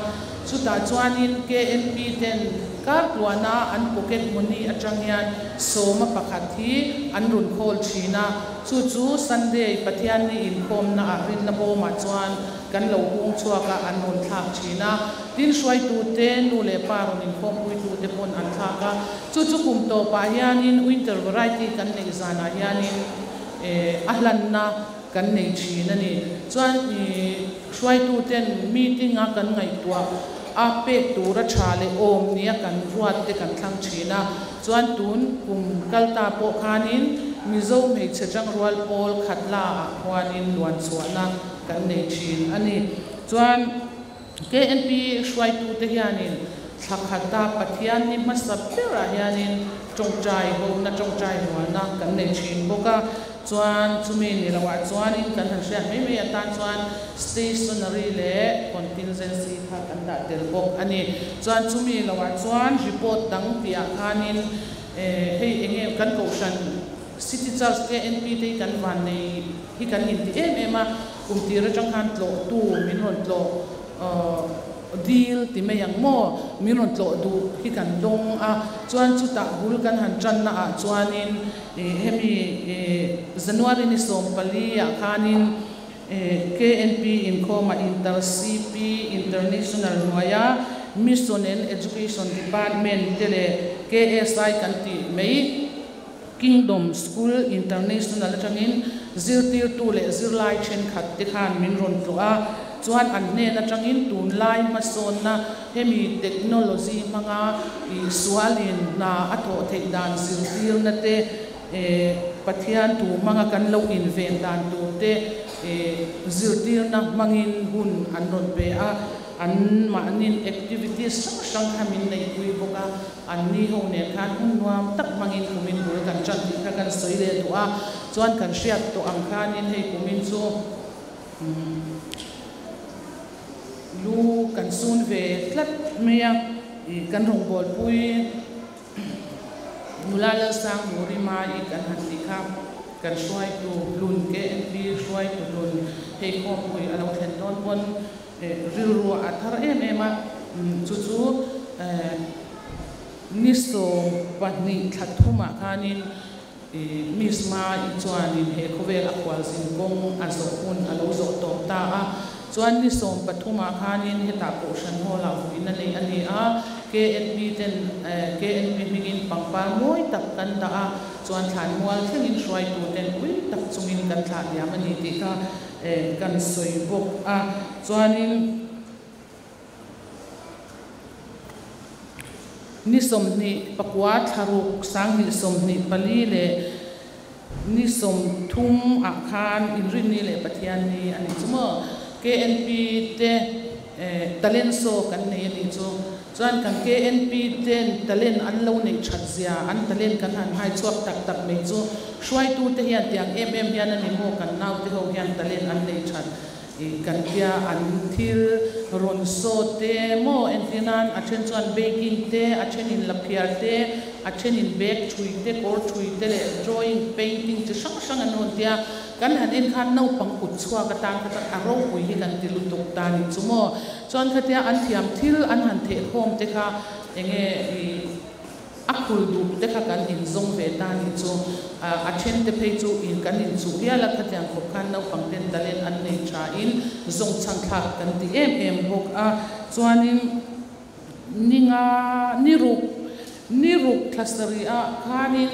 chutah chuanin KNP ten kar tluana an pocket money atang hian sawma pakhat hi an rawn khawl thin a, chu chu Sunday Pathianni inkhawmnaah rinna bawmah chuan kan lo hung chhuak a, an rawn thlak thin a, tin hruaitute nu leh pa rawn inkhawmpuitute pawn an thlak a, chu chu kum tawpah hianin winter variety kan neih zanah hianin a hlanna kan nei thin a ni. Chuan hruaituten meeting a kan ngaihtuah a pek tura tha leh awm nia kan ruat te kan thlang thin a, chuan tun kum kalta pawh khanin Mizo hmeichhe tangrual pawl khat la ah khuanin luan chhuahna kan nei thin a ni. Chuan KNP hruaitute hianin thla khata Pathian ni hmasa berah hianin tawngtai hona tawngtai rualna kan nei thin bawk a, chuan chumi ni lohah chuanin kan han hriat mai mai atan chuan stationery leh contingency kha kan dah tel bawk a ni. Chuan chumi lohah chuan report dang tihah khanin hei enge kan kohhran City Church KNP te hi kan van nei hi kan inti em em a, kum tir atang khan tlawhtu min rawn tlawh dil ti mai ang maw, min rawn tlawh duh hi kan dawng a, chuan chutah bul kan han tanna ah chuanin hemi January ni 14 ah khanin KNP inkhawma Inter CP International hnuaia Mission and Education Department te leh KSI kan tih mai Kingdom School International atangin zirtirtu leh zirlai thenkhat te khan min rawn tlawh a, chuan an hnen atangin tunlai hmasawnna hemi technology hmanga sualin hna a thawh theih dan zirtirna te, Pathian thu hmanga kan lo inven dan tur te zirtirna hmangin hun an rawn pe a, an mahnin activities hrang hrang kha min neihpui bawk a, an ni ho nen khan hun nuam tak hmangin kumin bul kan tan tih kha kan sawi leh duh a, chuan kan hriat tawh ang khanin hei kumin chu lu kan sun ve tlat mai a, kan rawngbawlpui nula Lalsang Muri Mai kan han tih kha kan hruaitu hlun KNP hruaitu hlun hei khawmpui a lo thlen dawn pawn rilru a thar em em a, chu chu ni 12 thla thumah khanin Miss Mai chuanin he khawvel a khualzin kawng a zawh hun a lo zawh tawp ta a, chuan ni 13 ah khanin hetah kohhran hall ah vuina nei a ni a, KNP ten KNP hmingin pangpar mawi tak kan dah a, chuan thlan mual thlengin hruaitu ten ui tak chungin kan thlah diam a ni tih kha kan sawi bawk a, chuanin ni 29 thla ruk 2024 leh ni 30 ah khan inrinni leh Pathianni a ni chu maw KNP te talent show kan nei a ni chu, chuan kan KNP ten talent an lo neih that zia an talent kan han hai chhuak tak tak mai chu hruaitu te hian tiang em em hian a ni maw kan nau te ho hian talent an neih that kan tia an thil rawn show te maw entirnan a then chuan baking te a thenin laphiar te a thenin bag thui te kawr thui te leh drawing painting chi hrang hrang an rawn tia kan han en khan naupang kut chhuak atan kha chuan a ropui hi kan ti lutuk ta ni chu maw, chuan khatia an thiam thil an han theh khawm te kha enge a khul duh te kha kan inzawng ve ta ni chu, a then te phei chu in kan inchuh hial a khatiang khawp khan naupang ten talent an nei tha in zawng chhang thlak kan ti em em bawk a, chuanin ni nga ni ruk ni ruk thla sarih ah khanin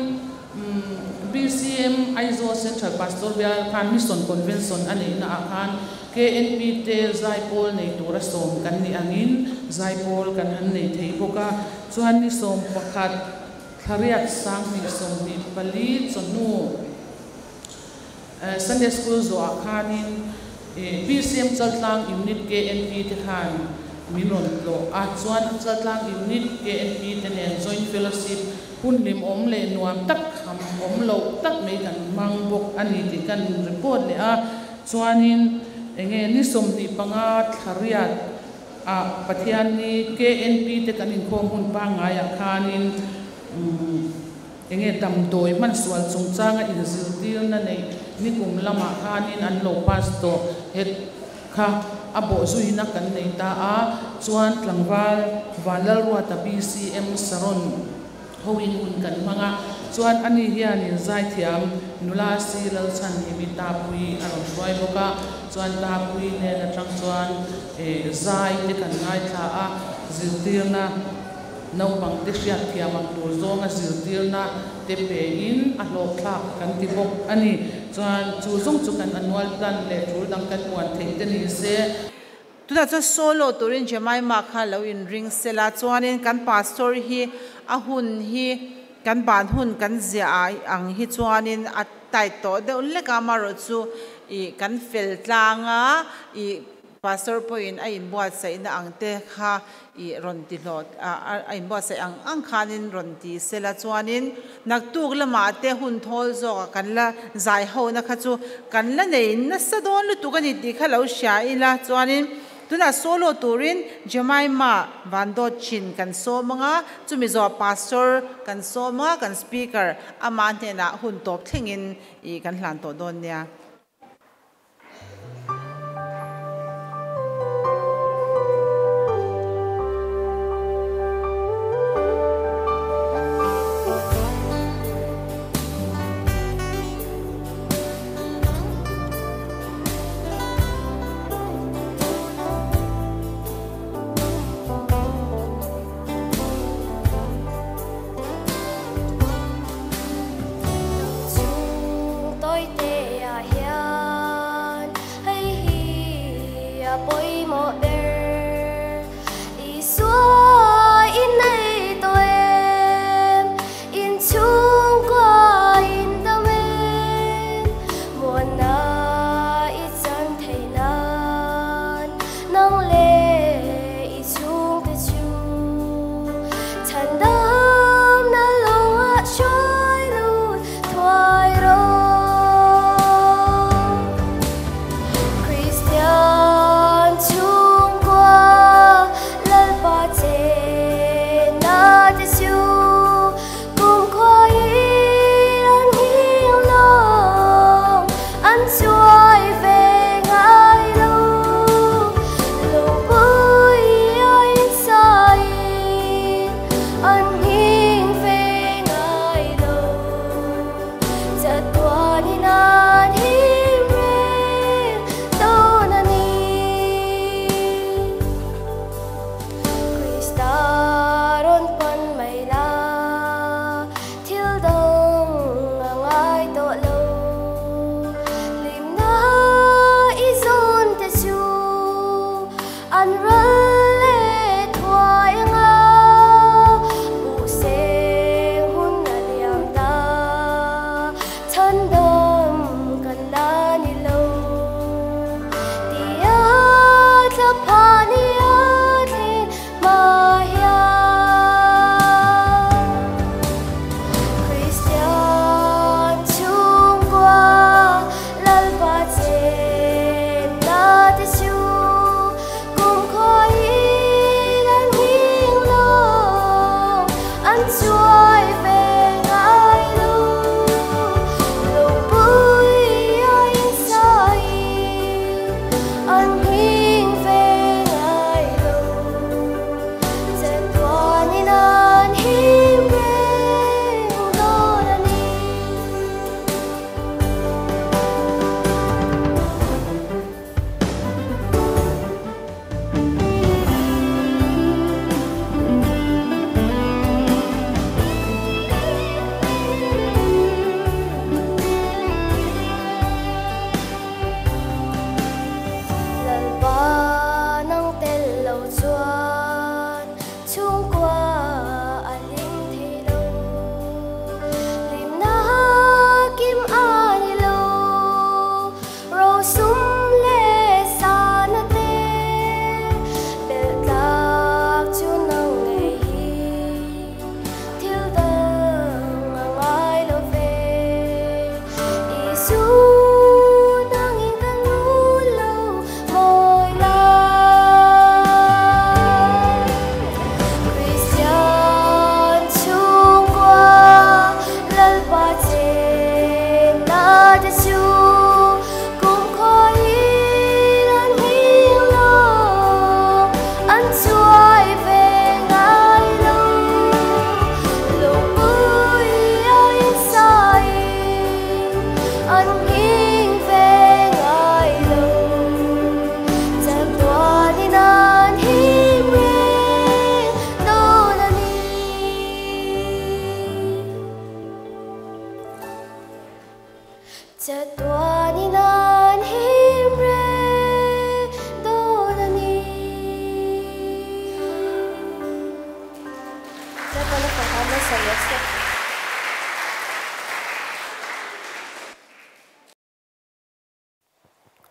BCM Aizawl Central Pastor Bial khan Mission Convention a neihna ah khan KNP te zaipawl nei tura sawm kan nih angin zaipawl kan han nei thei bawk a. Chuan ni 11 thlariat 2024 chawhnu Sunday School zawhah khanin BCM Chaltlang Unit KNP te khan min rawn tlawh a. Chuan Chaltlang Unit KNP te nen Joint Fellowship hun hlim awm leh nuam tak kham awm loh tak mai kan hmang bawk a ni tih kan report leh a. Chuanin enge ni 25 thlariat ah Pathian ni KNP te kan inkhawm hun pangngaiah khanin enge damdawi hman sual chungchanga inzirtirna nei nikum lamah khanin an lo pass tawh het kha a bawh zuina kan nei ta a. Chuan tlangval Vanlalruata BCM Saron hoin hun kan hmang a. Chuan ani hianin zaithiam nula si Lalchhan himi tapui a rawn hruai bawk a. Chuan tapui hnen atang chuan zai te kan ngaithla a, zirtirna naupang te hriat thiam ang tur zawnga zirtirna te pein a hlawhthlak kan ti bawk a ni. Chuan chu zawng chu kan annual plan leh tul dang kan muan theih te ni se. Tunah chuan solo turin Jemima kha lo in ring sela. Chuanin kan pastor hi a hun hi kan ban hun kan zia ang hi chuanin a tight tawh deuh lek a, amarawh chu i kan fel tlanga i pastor pawhin a inbuatsaihna ang te kha i rawn ti hlawh a inbuatsaih ang ang khanin rawn ti sela. Chuanin naktuk lamah te hun thawl zawkah kan la zai hona kha chu kan la nei nasa dawn lutuk a ni tih kha lo hria ila. Chuanin tunah solo turin Jemima Vandawt chin kan sawm anga, chumi zawh pastor kan sawm anga, kan speaker ama hnenah hun tawp thlengin i kan hlan tawh dawn nia. Chung toi te a hian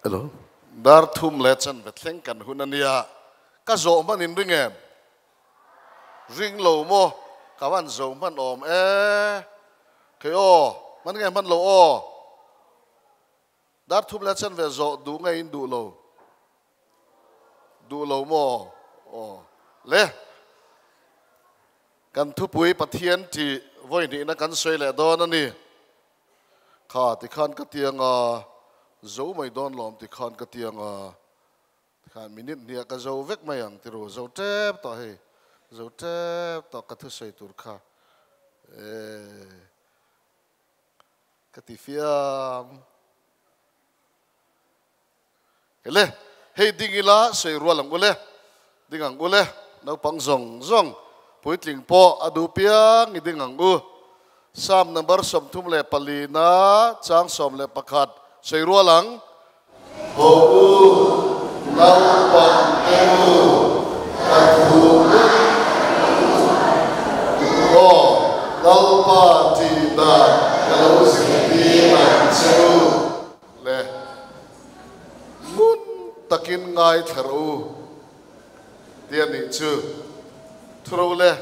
Hello. Dar thum le chan ve thleng kan hun ania. Ka zawh hman in ring em? Ring lo maw? Ka van zo hman awm e. Kei aw, hman nge hman lo aw? Dar thum le chan ve zawh duh nge in duh lo? Duh lo maw? Aw. Le. Kan thupui Pathian tih vawi hnihna kan sawi leh dawn a ni. Kha tikhan ka tiang a, zo mai dawn lawm tikhan ka tiang a, tikhan minute hniah ka zo vek mai ang tiru, zo tep tawh hei, zo tep tawh ka thusawi tur kha ee ka ti fiam. Hele, hei ding ila sawi rual ang ule, ding ang ule, naupang zawng zawng, puitling pawh a duh piang i ding ang u. Psalm number 34 na chang 11 sawi rual ang. Haw u, naupang te u, ka thu ngut aw, Lalpa tih dan ka lo zirtir ang che u. Le, ngun takin ngaithla rawh u, ti a nih chu. Thuro le,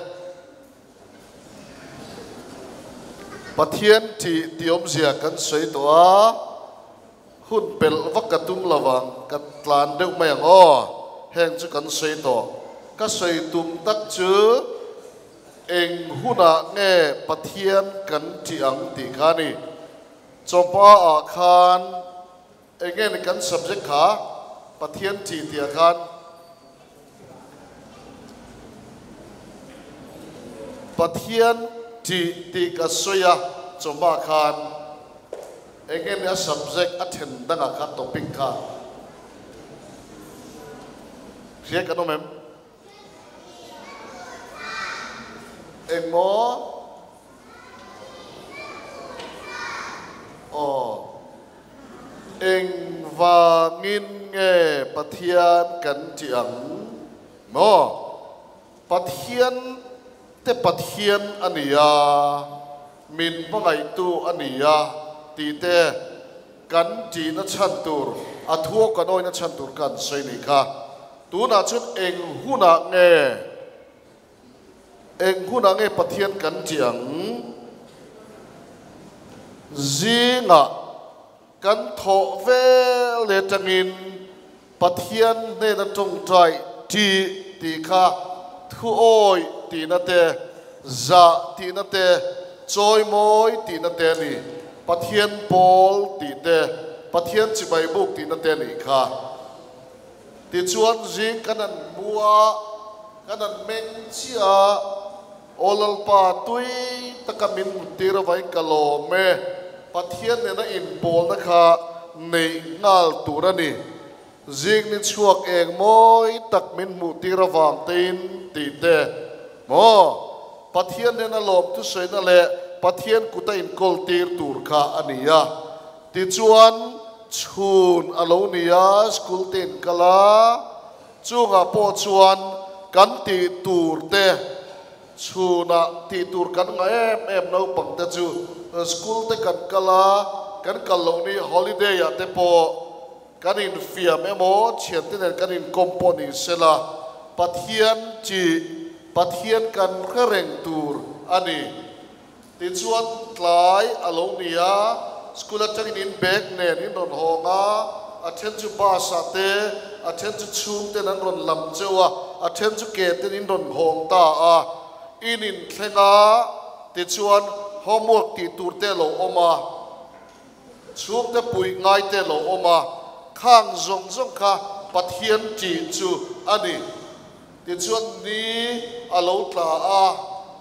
Pathian tih tih awmzia kan sawi tawh a, hun pelh vak ka tum lo vang, ka tlan deuh mai ang aw, heng chu kan sawi tawh. Ka sawi tum tak chu eng hunah nge Pathian kan tih ang tih kha a ni. Chawhma ah khan eng nge ni kan subject kha Pathian tih tih ah khan Pathian tih tih ka sawi a chawhma ah khan eng nge ni a subject a then dang ah kha topic kha hria kan awm em? Eng maw? Aw, engvangin nge Pathian kan tih ang maw? Pathian te Pathian a ni a, min hmangaihtu a ni a tih te kan tihna chhan tur, a thu kan awihna chhan tur kan sawi nih kha. Tunah chuan eng hunah nge? Eng hunah nge Pathian kan tih ang? Zingah kan thawh vel leh atangin Pathian hnena tawngtai tih tih kha thuawi tihna te, zah tihna te, chawimawi tihna te a ni. Pathian pawl tih te, Pathian chibai buk tihna te a nih kha. Tichuan zing kan han hmu a, kan han meng chiah a, Aw Lalpa, tui taka min muttir avain ka lawm e, Pathian nena inpawlna kha neih nghal tur a ni. Zing ni chhuak eng mawi tak min hmuhtir avang tein tih te maw? Pathian nena lawm thusawina leh Pathian kuta inkawltir tur kha a ni a. Tichuan, chhun a lo ni a, school te in kal a, chungah pawh chuan kan tih tur te, chhunah tih tur kan ngah em em naupang te chu school te kan kal a, kan kal loh ni holiday ah te pawh kan infiam emaw thiante nen kan inkawm pawh ni sela, Pathian tih, Pathian kan hre reng tur a ni. Tichuan tlai a lo ni a, school atangin in bag nen in rawn hawng a, a then chu bus ah te, a then chu chhung ten an rawn lam cheu a, a then chu ke ten in rawn hawng ta a, in inthleng a, tichuan homework tih tur te a lo awm a, chhungte puih ngai te a lo awm a, khang zawng zawng kha Pathian tih chu a ni. Tichuan ni a lo tla a,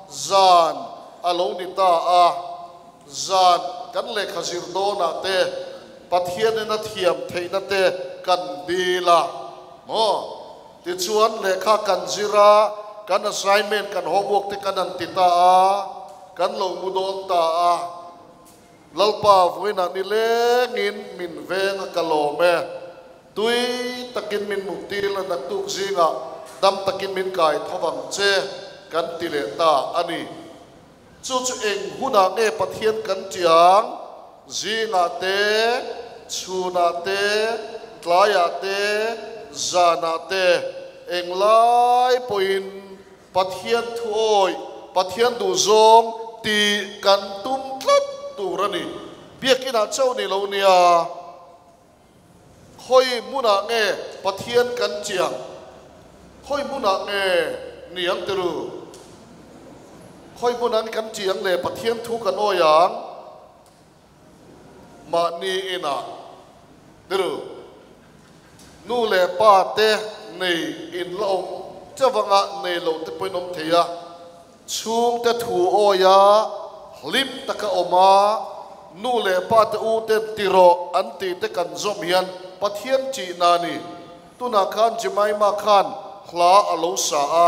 zan a lo ni ta a. Zan kan lehkha zir dawnah te, Pathianin a thiam theihna te kan dil a maw? Tichuan lehkha kan zir a, kan assignment, kan homework te kan han ti ta a, kan lo mu dawn ta a. Lalpa vawiinah nilengin min veng a ka lawm e. Tui takin min muttir la naktuk zingah dam takin min kai tho vang che kan ti leh ta a ni. Chu chu eng hunah nge Pathian kan tiang? Zingah te, chhunah te, tlaiah te, zanah te, englai pawhin Pathian thuawih, Pathian duhzawng tih kan tum tlat tur a ni. Biakinah chauh ni lo nia. Khawi hmunah nge Pathian kan chiang? Khawi hmunah nge ni ang ti ru? Khawi hmunah nge kan chiang le Pathian thu kan awi ang? Mahni inah ti ru. Nu leh pa te nei in la awm chauh anga nei lo te pawhin awm thei a. Chhungte thu awia hlim taka awm a, nu leh pa te u ten ti rawh an tih te kan zawm hian Pathian tihna a ni. Tunah khan Jemima khan hla a lo sa a,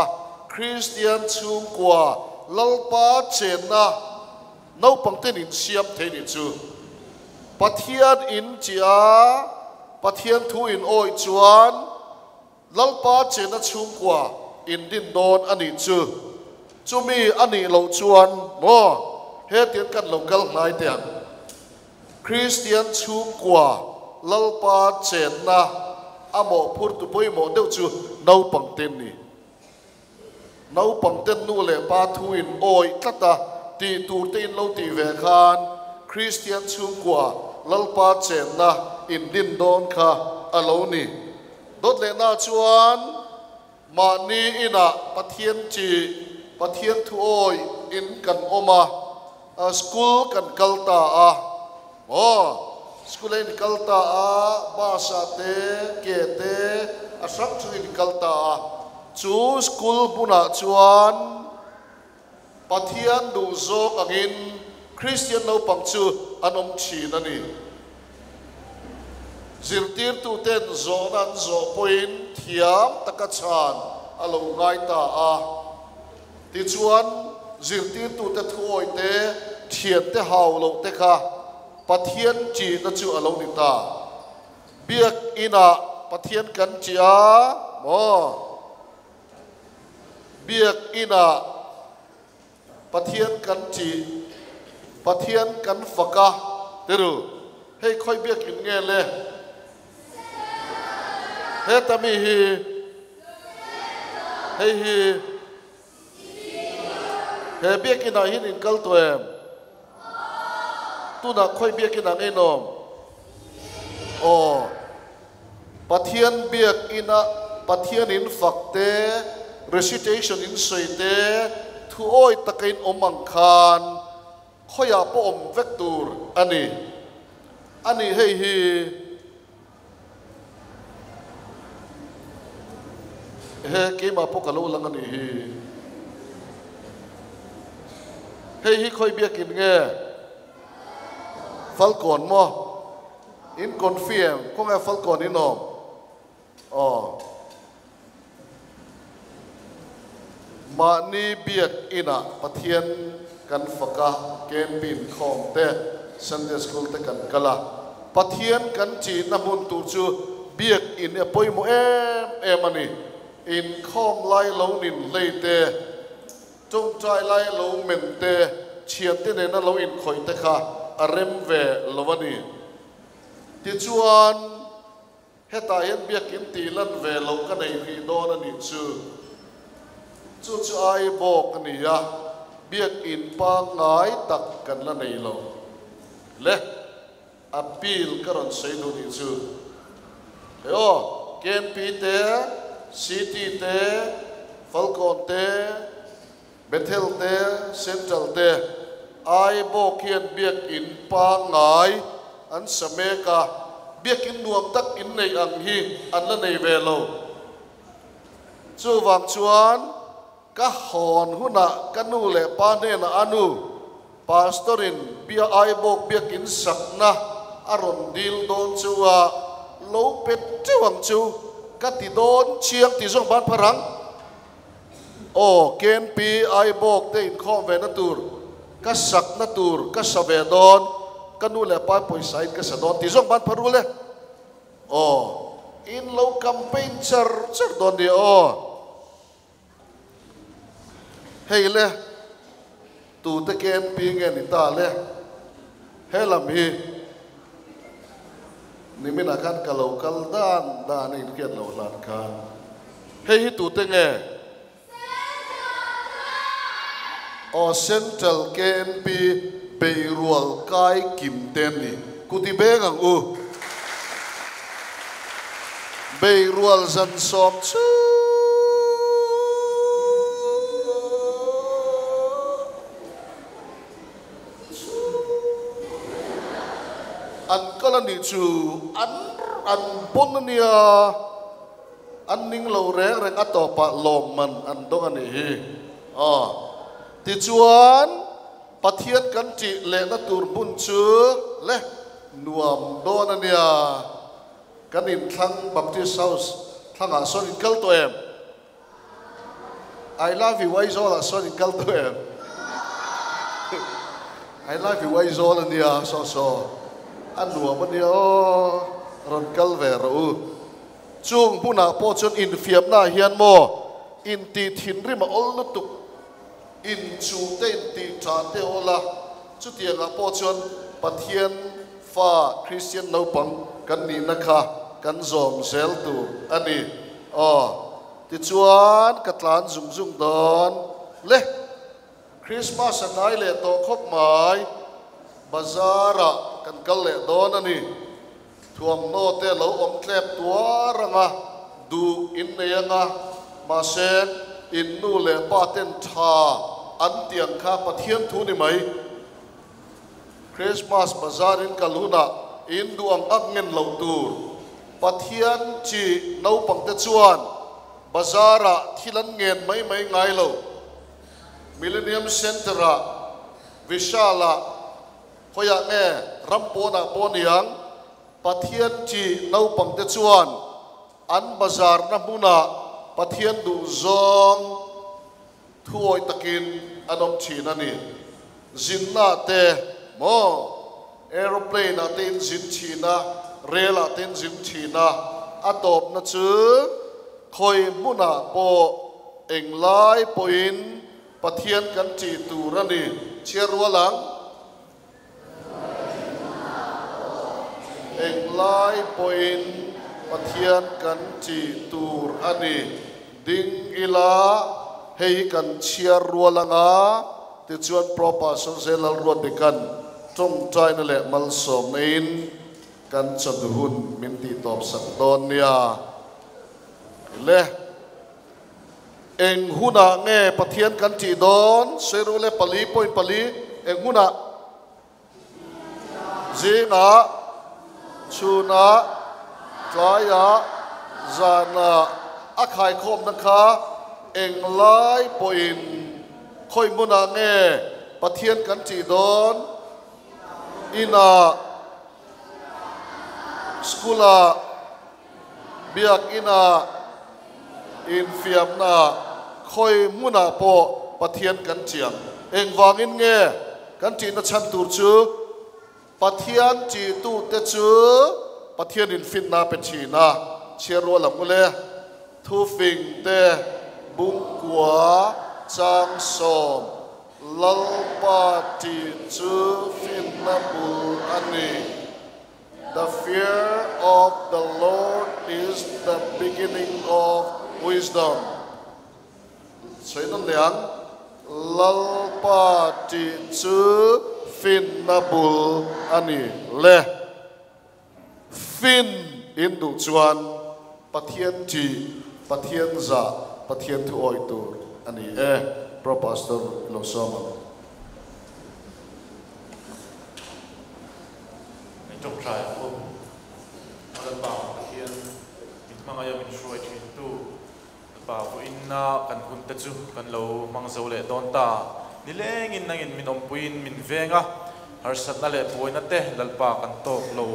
Kristian chhungkua Lalpa chenna naupang ten in siam thei nih chu. Pathian in tih a, Pathian thu in awih chuan, Lalpa chenna chhungkua in din dawn a nih chu. Chumi a nih loh chuan maw hetiang kan lo kal hnai teh ang. Kristian chhungkua Lalpa chenna a mawhphurtu pawimawh deuh chu naupang ten ni. Naupang ten nu leh pa thu in awih tlat a, tih tur te in lo tih ve khan Kristian chhungkua Lalpa chenna in din dawn kha a lo ni. Dawt lehna chuan mahni inah Pathian chi, Pathian thu awih in kan awm a, school kan kal ta a, maw? School a in kal ta a, bus ah te, ke te, a hrang hrang in kal ta a. Chu school hmunah chuan Pathian duh zawk angin Kristian naupang chu an awm thin a ni. Zirtirtuten zawhna an zawh pawhin thiam taka chhan a lo ngai ta a. Tichuan, zirtirtute thuawih te, thiante hau loh te kha Pathian ṭihna chu a lo ni ta. Biak inah Pathian kan ṭih a maw? Biak inah Pathian kan ṭih, Pathian kan fak a, ti ru. Hei khawi biakin nge le? Heta mi hi, hei hi, he biakinah hian in kal tawh em? Tunah khawi biakinah nge in awm? Aw, Pathian biakina Pathian in fak te, recitation in sawi te, thu awi taka in awm ang khan khawiah pawh awm vek tur a ni. A ni hei hi he keimah pawh ka lo lang a nih hi. Hei hi khawi biakin nge? Falkawn maw? In confi em? Khawnge Falkawn in awm? Aw. Mahni biak inah Pathian kan fak a, camping khawm te, Sunday school te kan kal a. Pathian kan chihna hmun tur chu biak in a pawimawh em em a ni. Inkhawm lai lo nin hlei te, tawngtai lai lo men te, thiante nena lo inkhawih te kha a rem ve lo a ni. Tichuan. Hetah hian biakin tih lan ve loh ka nei hrih dawn a nih chu. Chu chu ai bawk a ni a, biakin pangngai tak kan la nei lo. Le, appeal ka rawn sawi duh nih chu. Hei aw, KNP te, CT te, Falkawn te, Bethel te, Central te, ai bawk hian biakin pangngai an sa mek a, biakin nuam tak in neih ang hi an la nei ve lo. Chuvang chuan ka hawn hunah ka nu leh pa hnenah a nu, Pastor-in bia ai bawk biakin sakna a rawn dil dawn chu a lo pet teuh ang chu ka ti dawn chiang tih zawng ban phar ang. Aw, KNP Aibawk te inkhawm ve na tur, ka sak na tur ka sa ve dawn, ka nu leh pa pawisa in ka sa dawn tih zawng ban phar rul e. Aw, in lo campaign char char dawn nia aw. Hei le, tute KNP nge ni ta le? He lam hi. Niminah khan ka lo kal dan dan a inhriat loh hlan khan hei hi tute nge? Aw Central KNP Beirual Kai Kim te an ni. Kuti beng ang u. Beirual zan sawm chu. An kal a nih chu an an pawn a nia, an ning lo reng reng a tawpah lawmman an dawng a nih hi. Aw tichuan Pathian kan tih lehna tur hmun chu le nuam dawn a nia. Kan inthlang Baptist House thlangah sawn in kal tawh em? I love you Aizawl ah sawn in kal tawh em? I love you Aizawl a nia saw saw a nuam a nia aw rawn kal ve rawh u. Chung hmunah pawh chuan infiamna ah hian maw intih thinrim a awl lutuk inchuh te intih tha te a awl a, chutiang ah pawh chuan Pathian fa Kristian naupang kan nihna kha kan zawm zel tur a ni. Aw, tichuan ka tlan zung zung dawn le. Christmas a hnai leh tawh khawp mai, bazar ah kan kal leh dawn a ni. Thuamhnaw te lo awm tlep tuar ang a, duh in nei ang a, mahse in nu leh pa ten tha an ti ang kha Pathian thu ni mai. Christmas bazar in kal hunah in duh ang ak ngen loh tur. Pathian chi naupang te chuan bazar ah thil an ngen mai mai ngai lo. Millennium Centre ah, Vishal ah, khawiah nge ram pawnah pawh niang Pathian chi naupang te chuan an bazar na hmunah Pathian duh zawng Thuawi takin an awm thin a ni. Zinna te maw? Aeroplane ah te in zin thin a, rail ah te in zin thin a, a tawpna chu khawi hmunah pawh englai pawhin Pathian kan tih tur a ni. Chhiar rual ang. Englai pawhin Pathian kan tih tur a ni. Ding ila, hei hi kan chhiar rual anga, tichuan Pro Pastor Zelal Ruatdikan tawngtaina leh malsawmna-in kan chawhnu hun min tih tawp sak dawn nia. Le. Eng hunah nge Pathian kan tih dawn? Sawiru le 4.4 Eng hunah? Zingah, chhunah, tlaiah, zanah a khaikhawmna kha eng lai pawhin khawi hmunah nge Pathian kan tih dawn? Inah, school-ah, Biakina infiamna khawi hmunah pawh Pathian kan chiang. Engvangin nge kan tihna chhan tur chu Pathian tihtute chu Pathianin finna a pe thin a, chhiar rual ang ule. Thufing te, Bungkua, Changsawm, Lalpa tih chu finna bul a ni. The fear of the Lord is the beginning of wisdom. Sawi nawn leh ang, Lalpa tih chu finna bul a ni le. Fin in duh chuan Pathian tih, Pathian zah, Pathian thu awih tur a ni e. Pro Pastor i lo sawm ang. Min tawngtai ang u. A Lalpa Pathian min hmangaih a min hruai thin tu Lalpa vawiinna kan hun te chu kan lo hmang zo leh dawn ta. Nilengin nangin min awmpuiin min veng a, harsatna leh buaina te Lalpa kan tawk lo.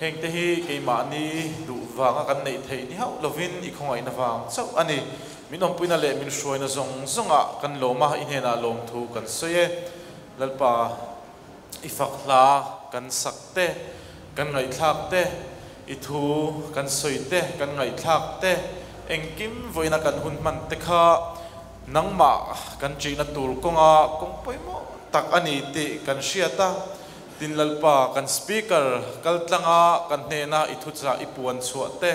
Heng te hi keimahni duh vanga kan neih theih ni hauh lovin i khawngaihna vang chauh a ni. Min awmpuina leh min hruaina zawng zawngah kan lawm a, i hnenah lawmthu kan sawi e. Lalpa. I fak hla kan sak te, kan ngaihthlak te, i thu kan sawi te, kan ngaihthlak te, engkim vawiina kan hun hman te kha nangmah kan ṭihna tur kawnga kawng pawimawh tak a ni tih kan hriat a. Tin Lalpa kan speaker kal tlanga kan hnena i thuchah i puan chhuah te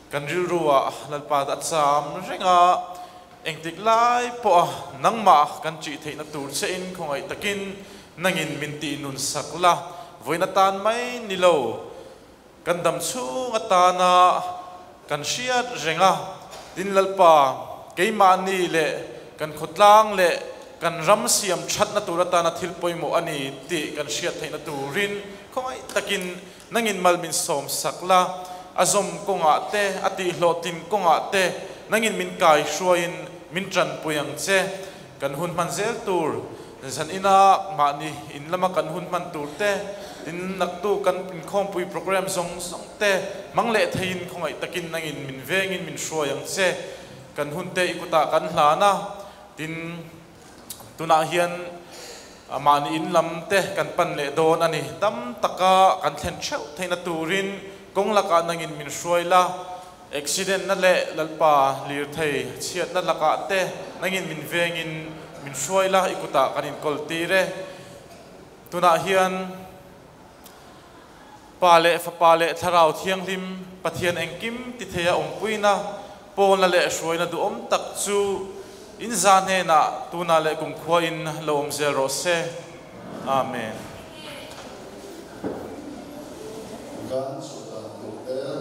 kan rilru ah Lalpa a cham renga engtik lai pawh a nangmah kan ṭih theihna tur che in khawngaih takin nangin min tih nun sak la vawiin atan mai ni lo kan dam chhung atana kan hriat renga tin Lalpa keimahni leh kan khawtlang leh kan ram siam thatna tur atana thil pawimawh a ni tih kan hriat theihna turin khawngaih takin nangin mal min sawm sak la a zawm kawngah te a tihhlawhtlin kawngah te nangin min kai hruaiin min tanpui ang che kan hun hman zel tur zan ina mahni in lama kan hun hman tur te tin naktu kan inkhawmpui program zawng zawng te mang leh theiin khawngaih takin nangin min vengin min hruai ang che kan hun te i kutah kan hlan a tin tunah hian mahni in lam te kan pan leh dawn a ni dam taka kan thlen theuh theihna turin kawng lakah nangin min hruai la accident na leh Lalpa lir thei chhiatna lakah te nangin min vengin min hruai la i kutah kan inkawl tir e. Tunah hian Pa leh Fapa leh Thlarau Thianghlim Pathian engkim ti theia awmpuina pawlna leh hruaina duhawm tak chu in za hnenah tunah leh kumkhua in lo awm zel rawh se. Amen. Kan chhuah dan tur te.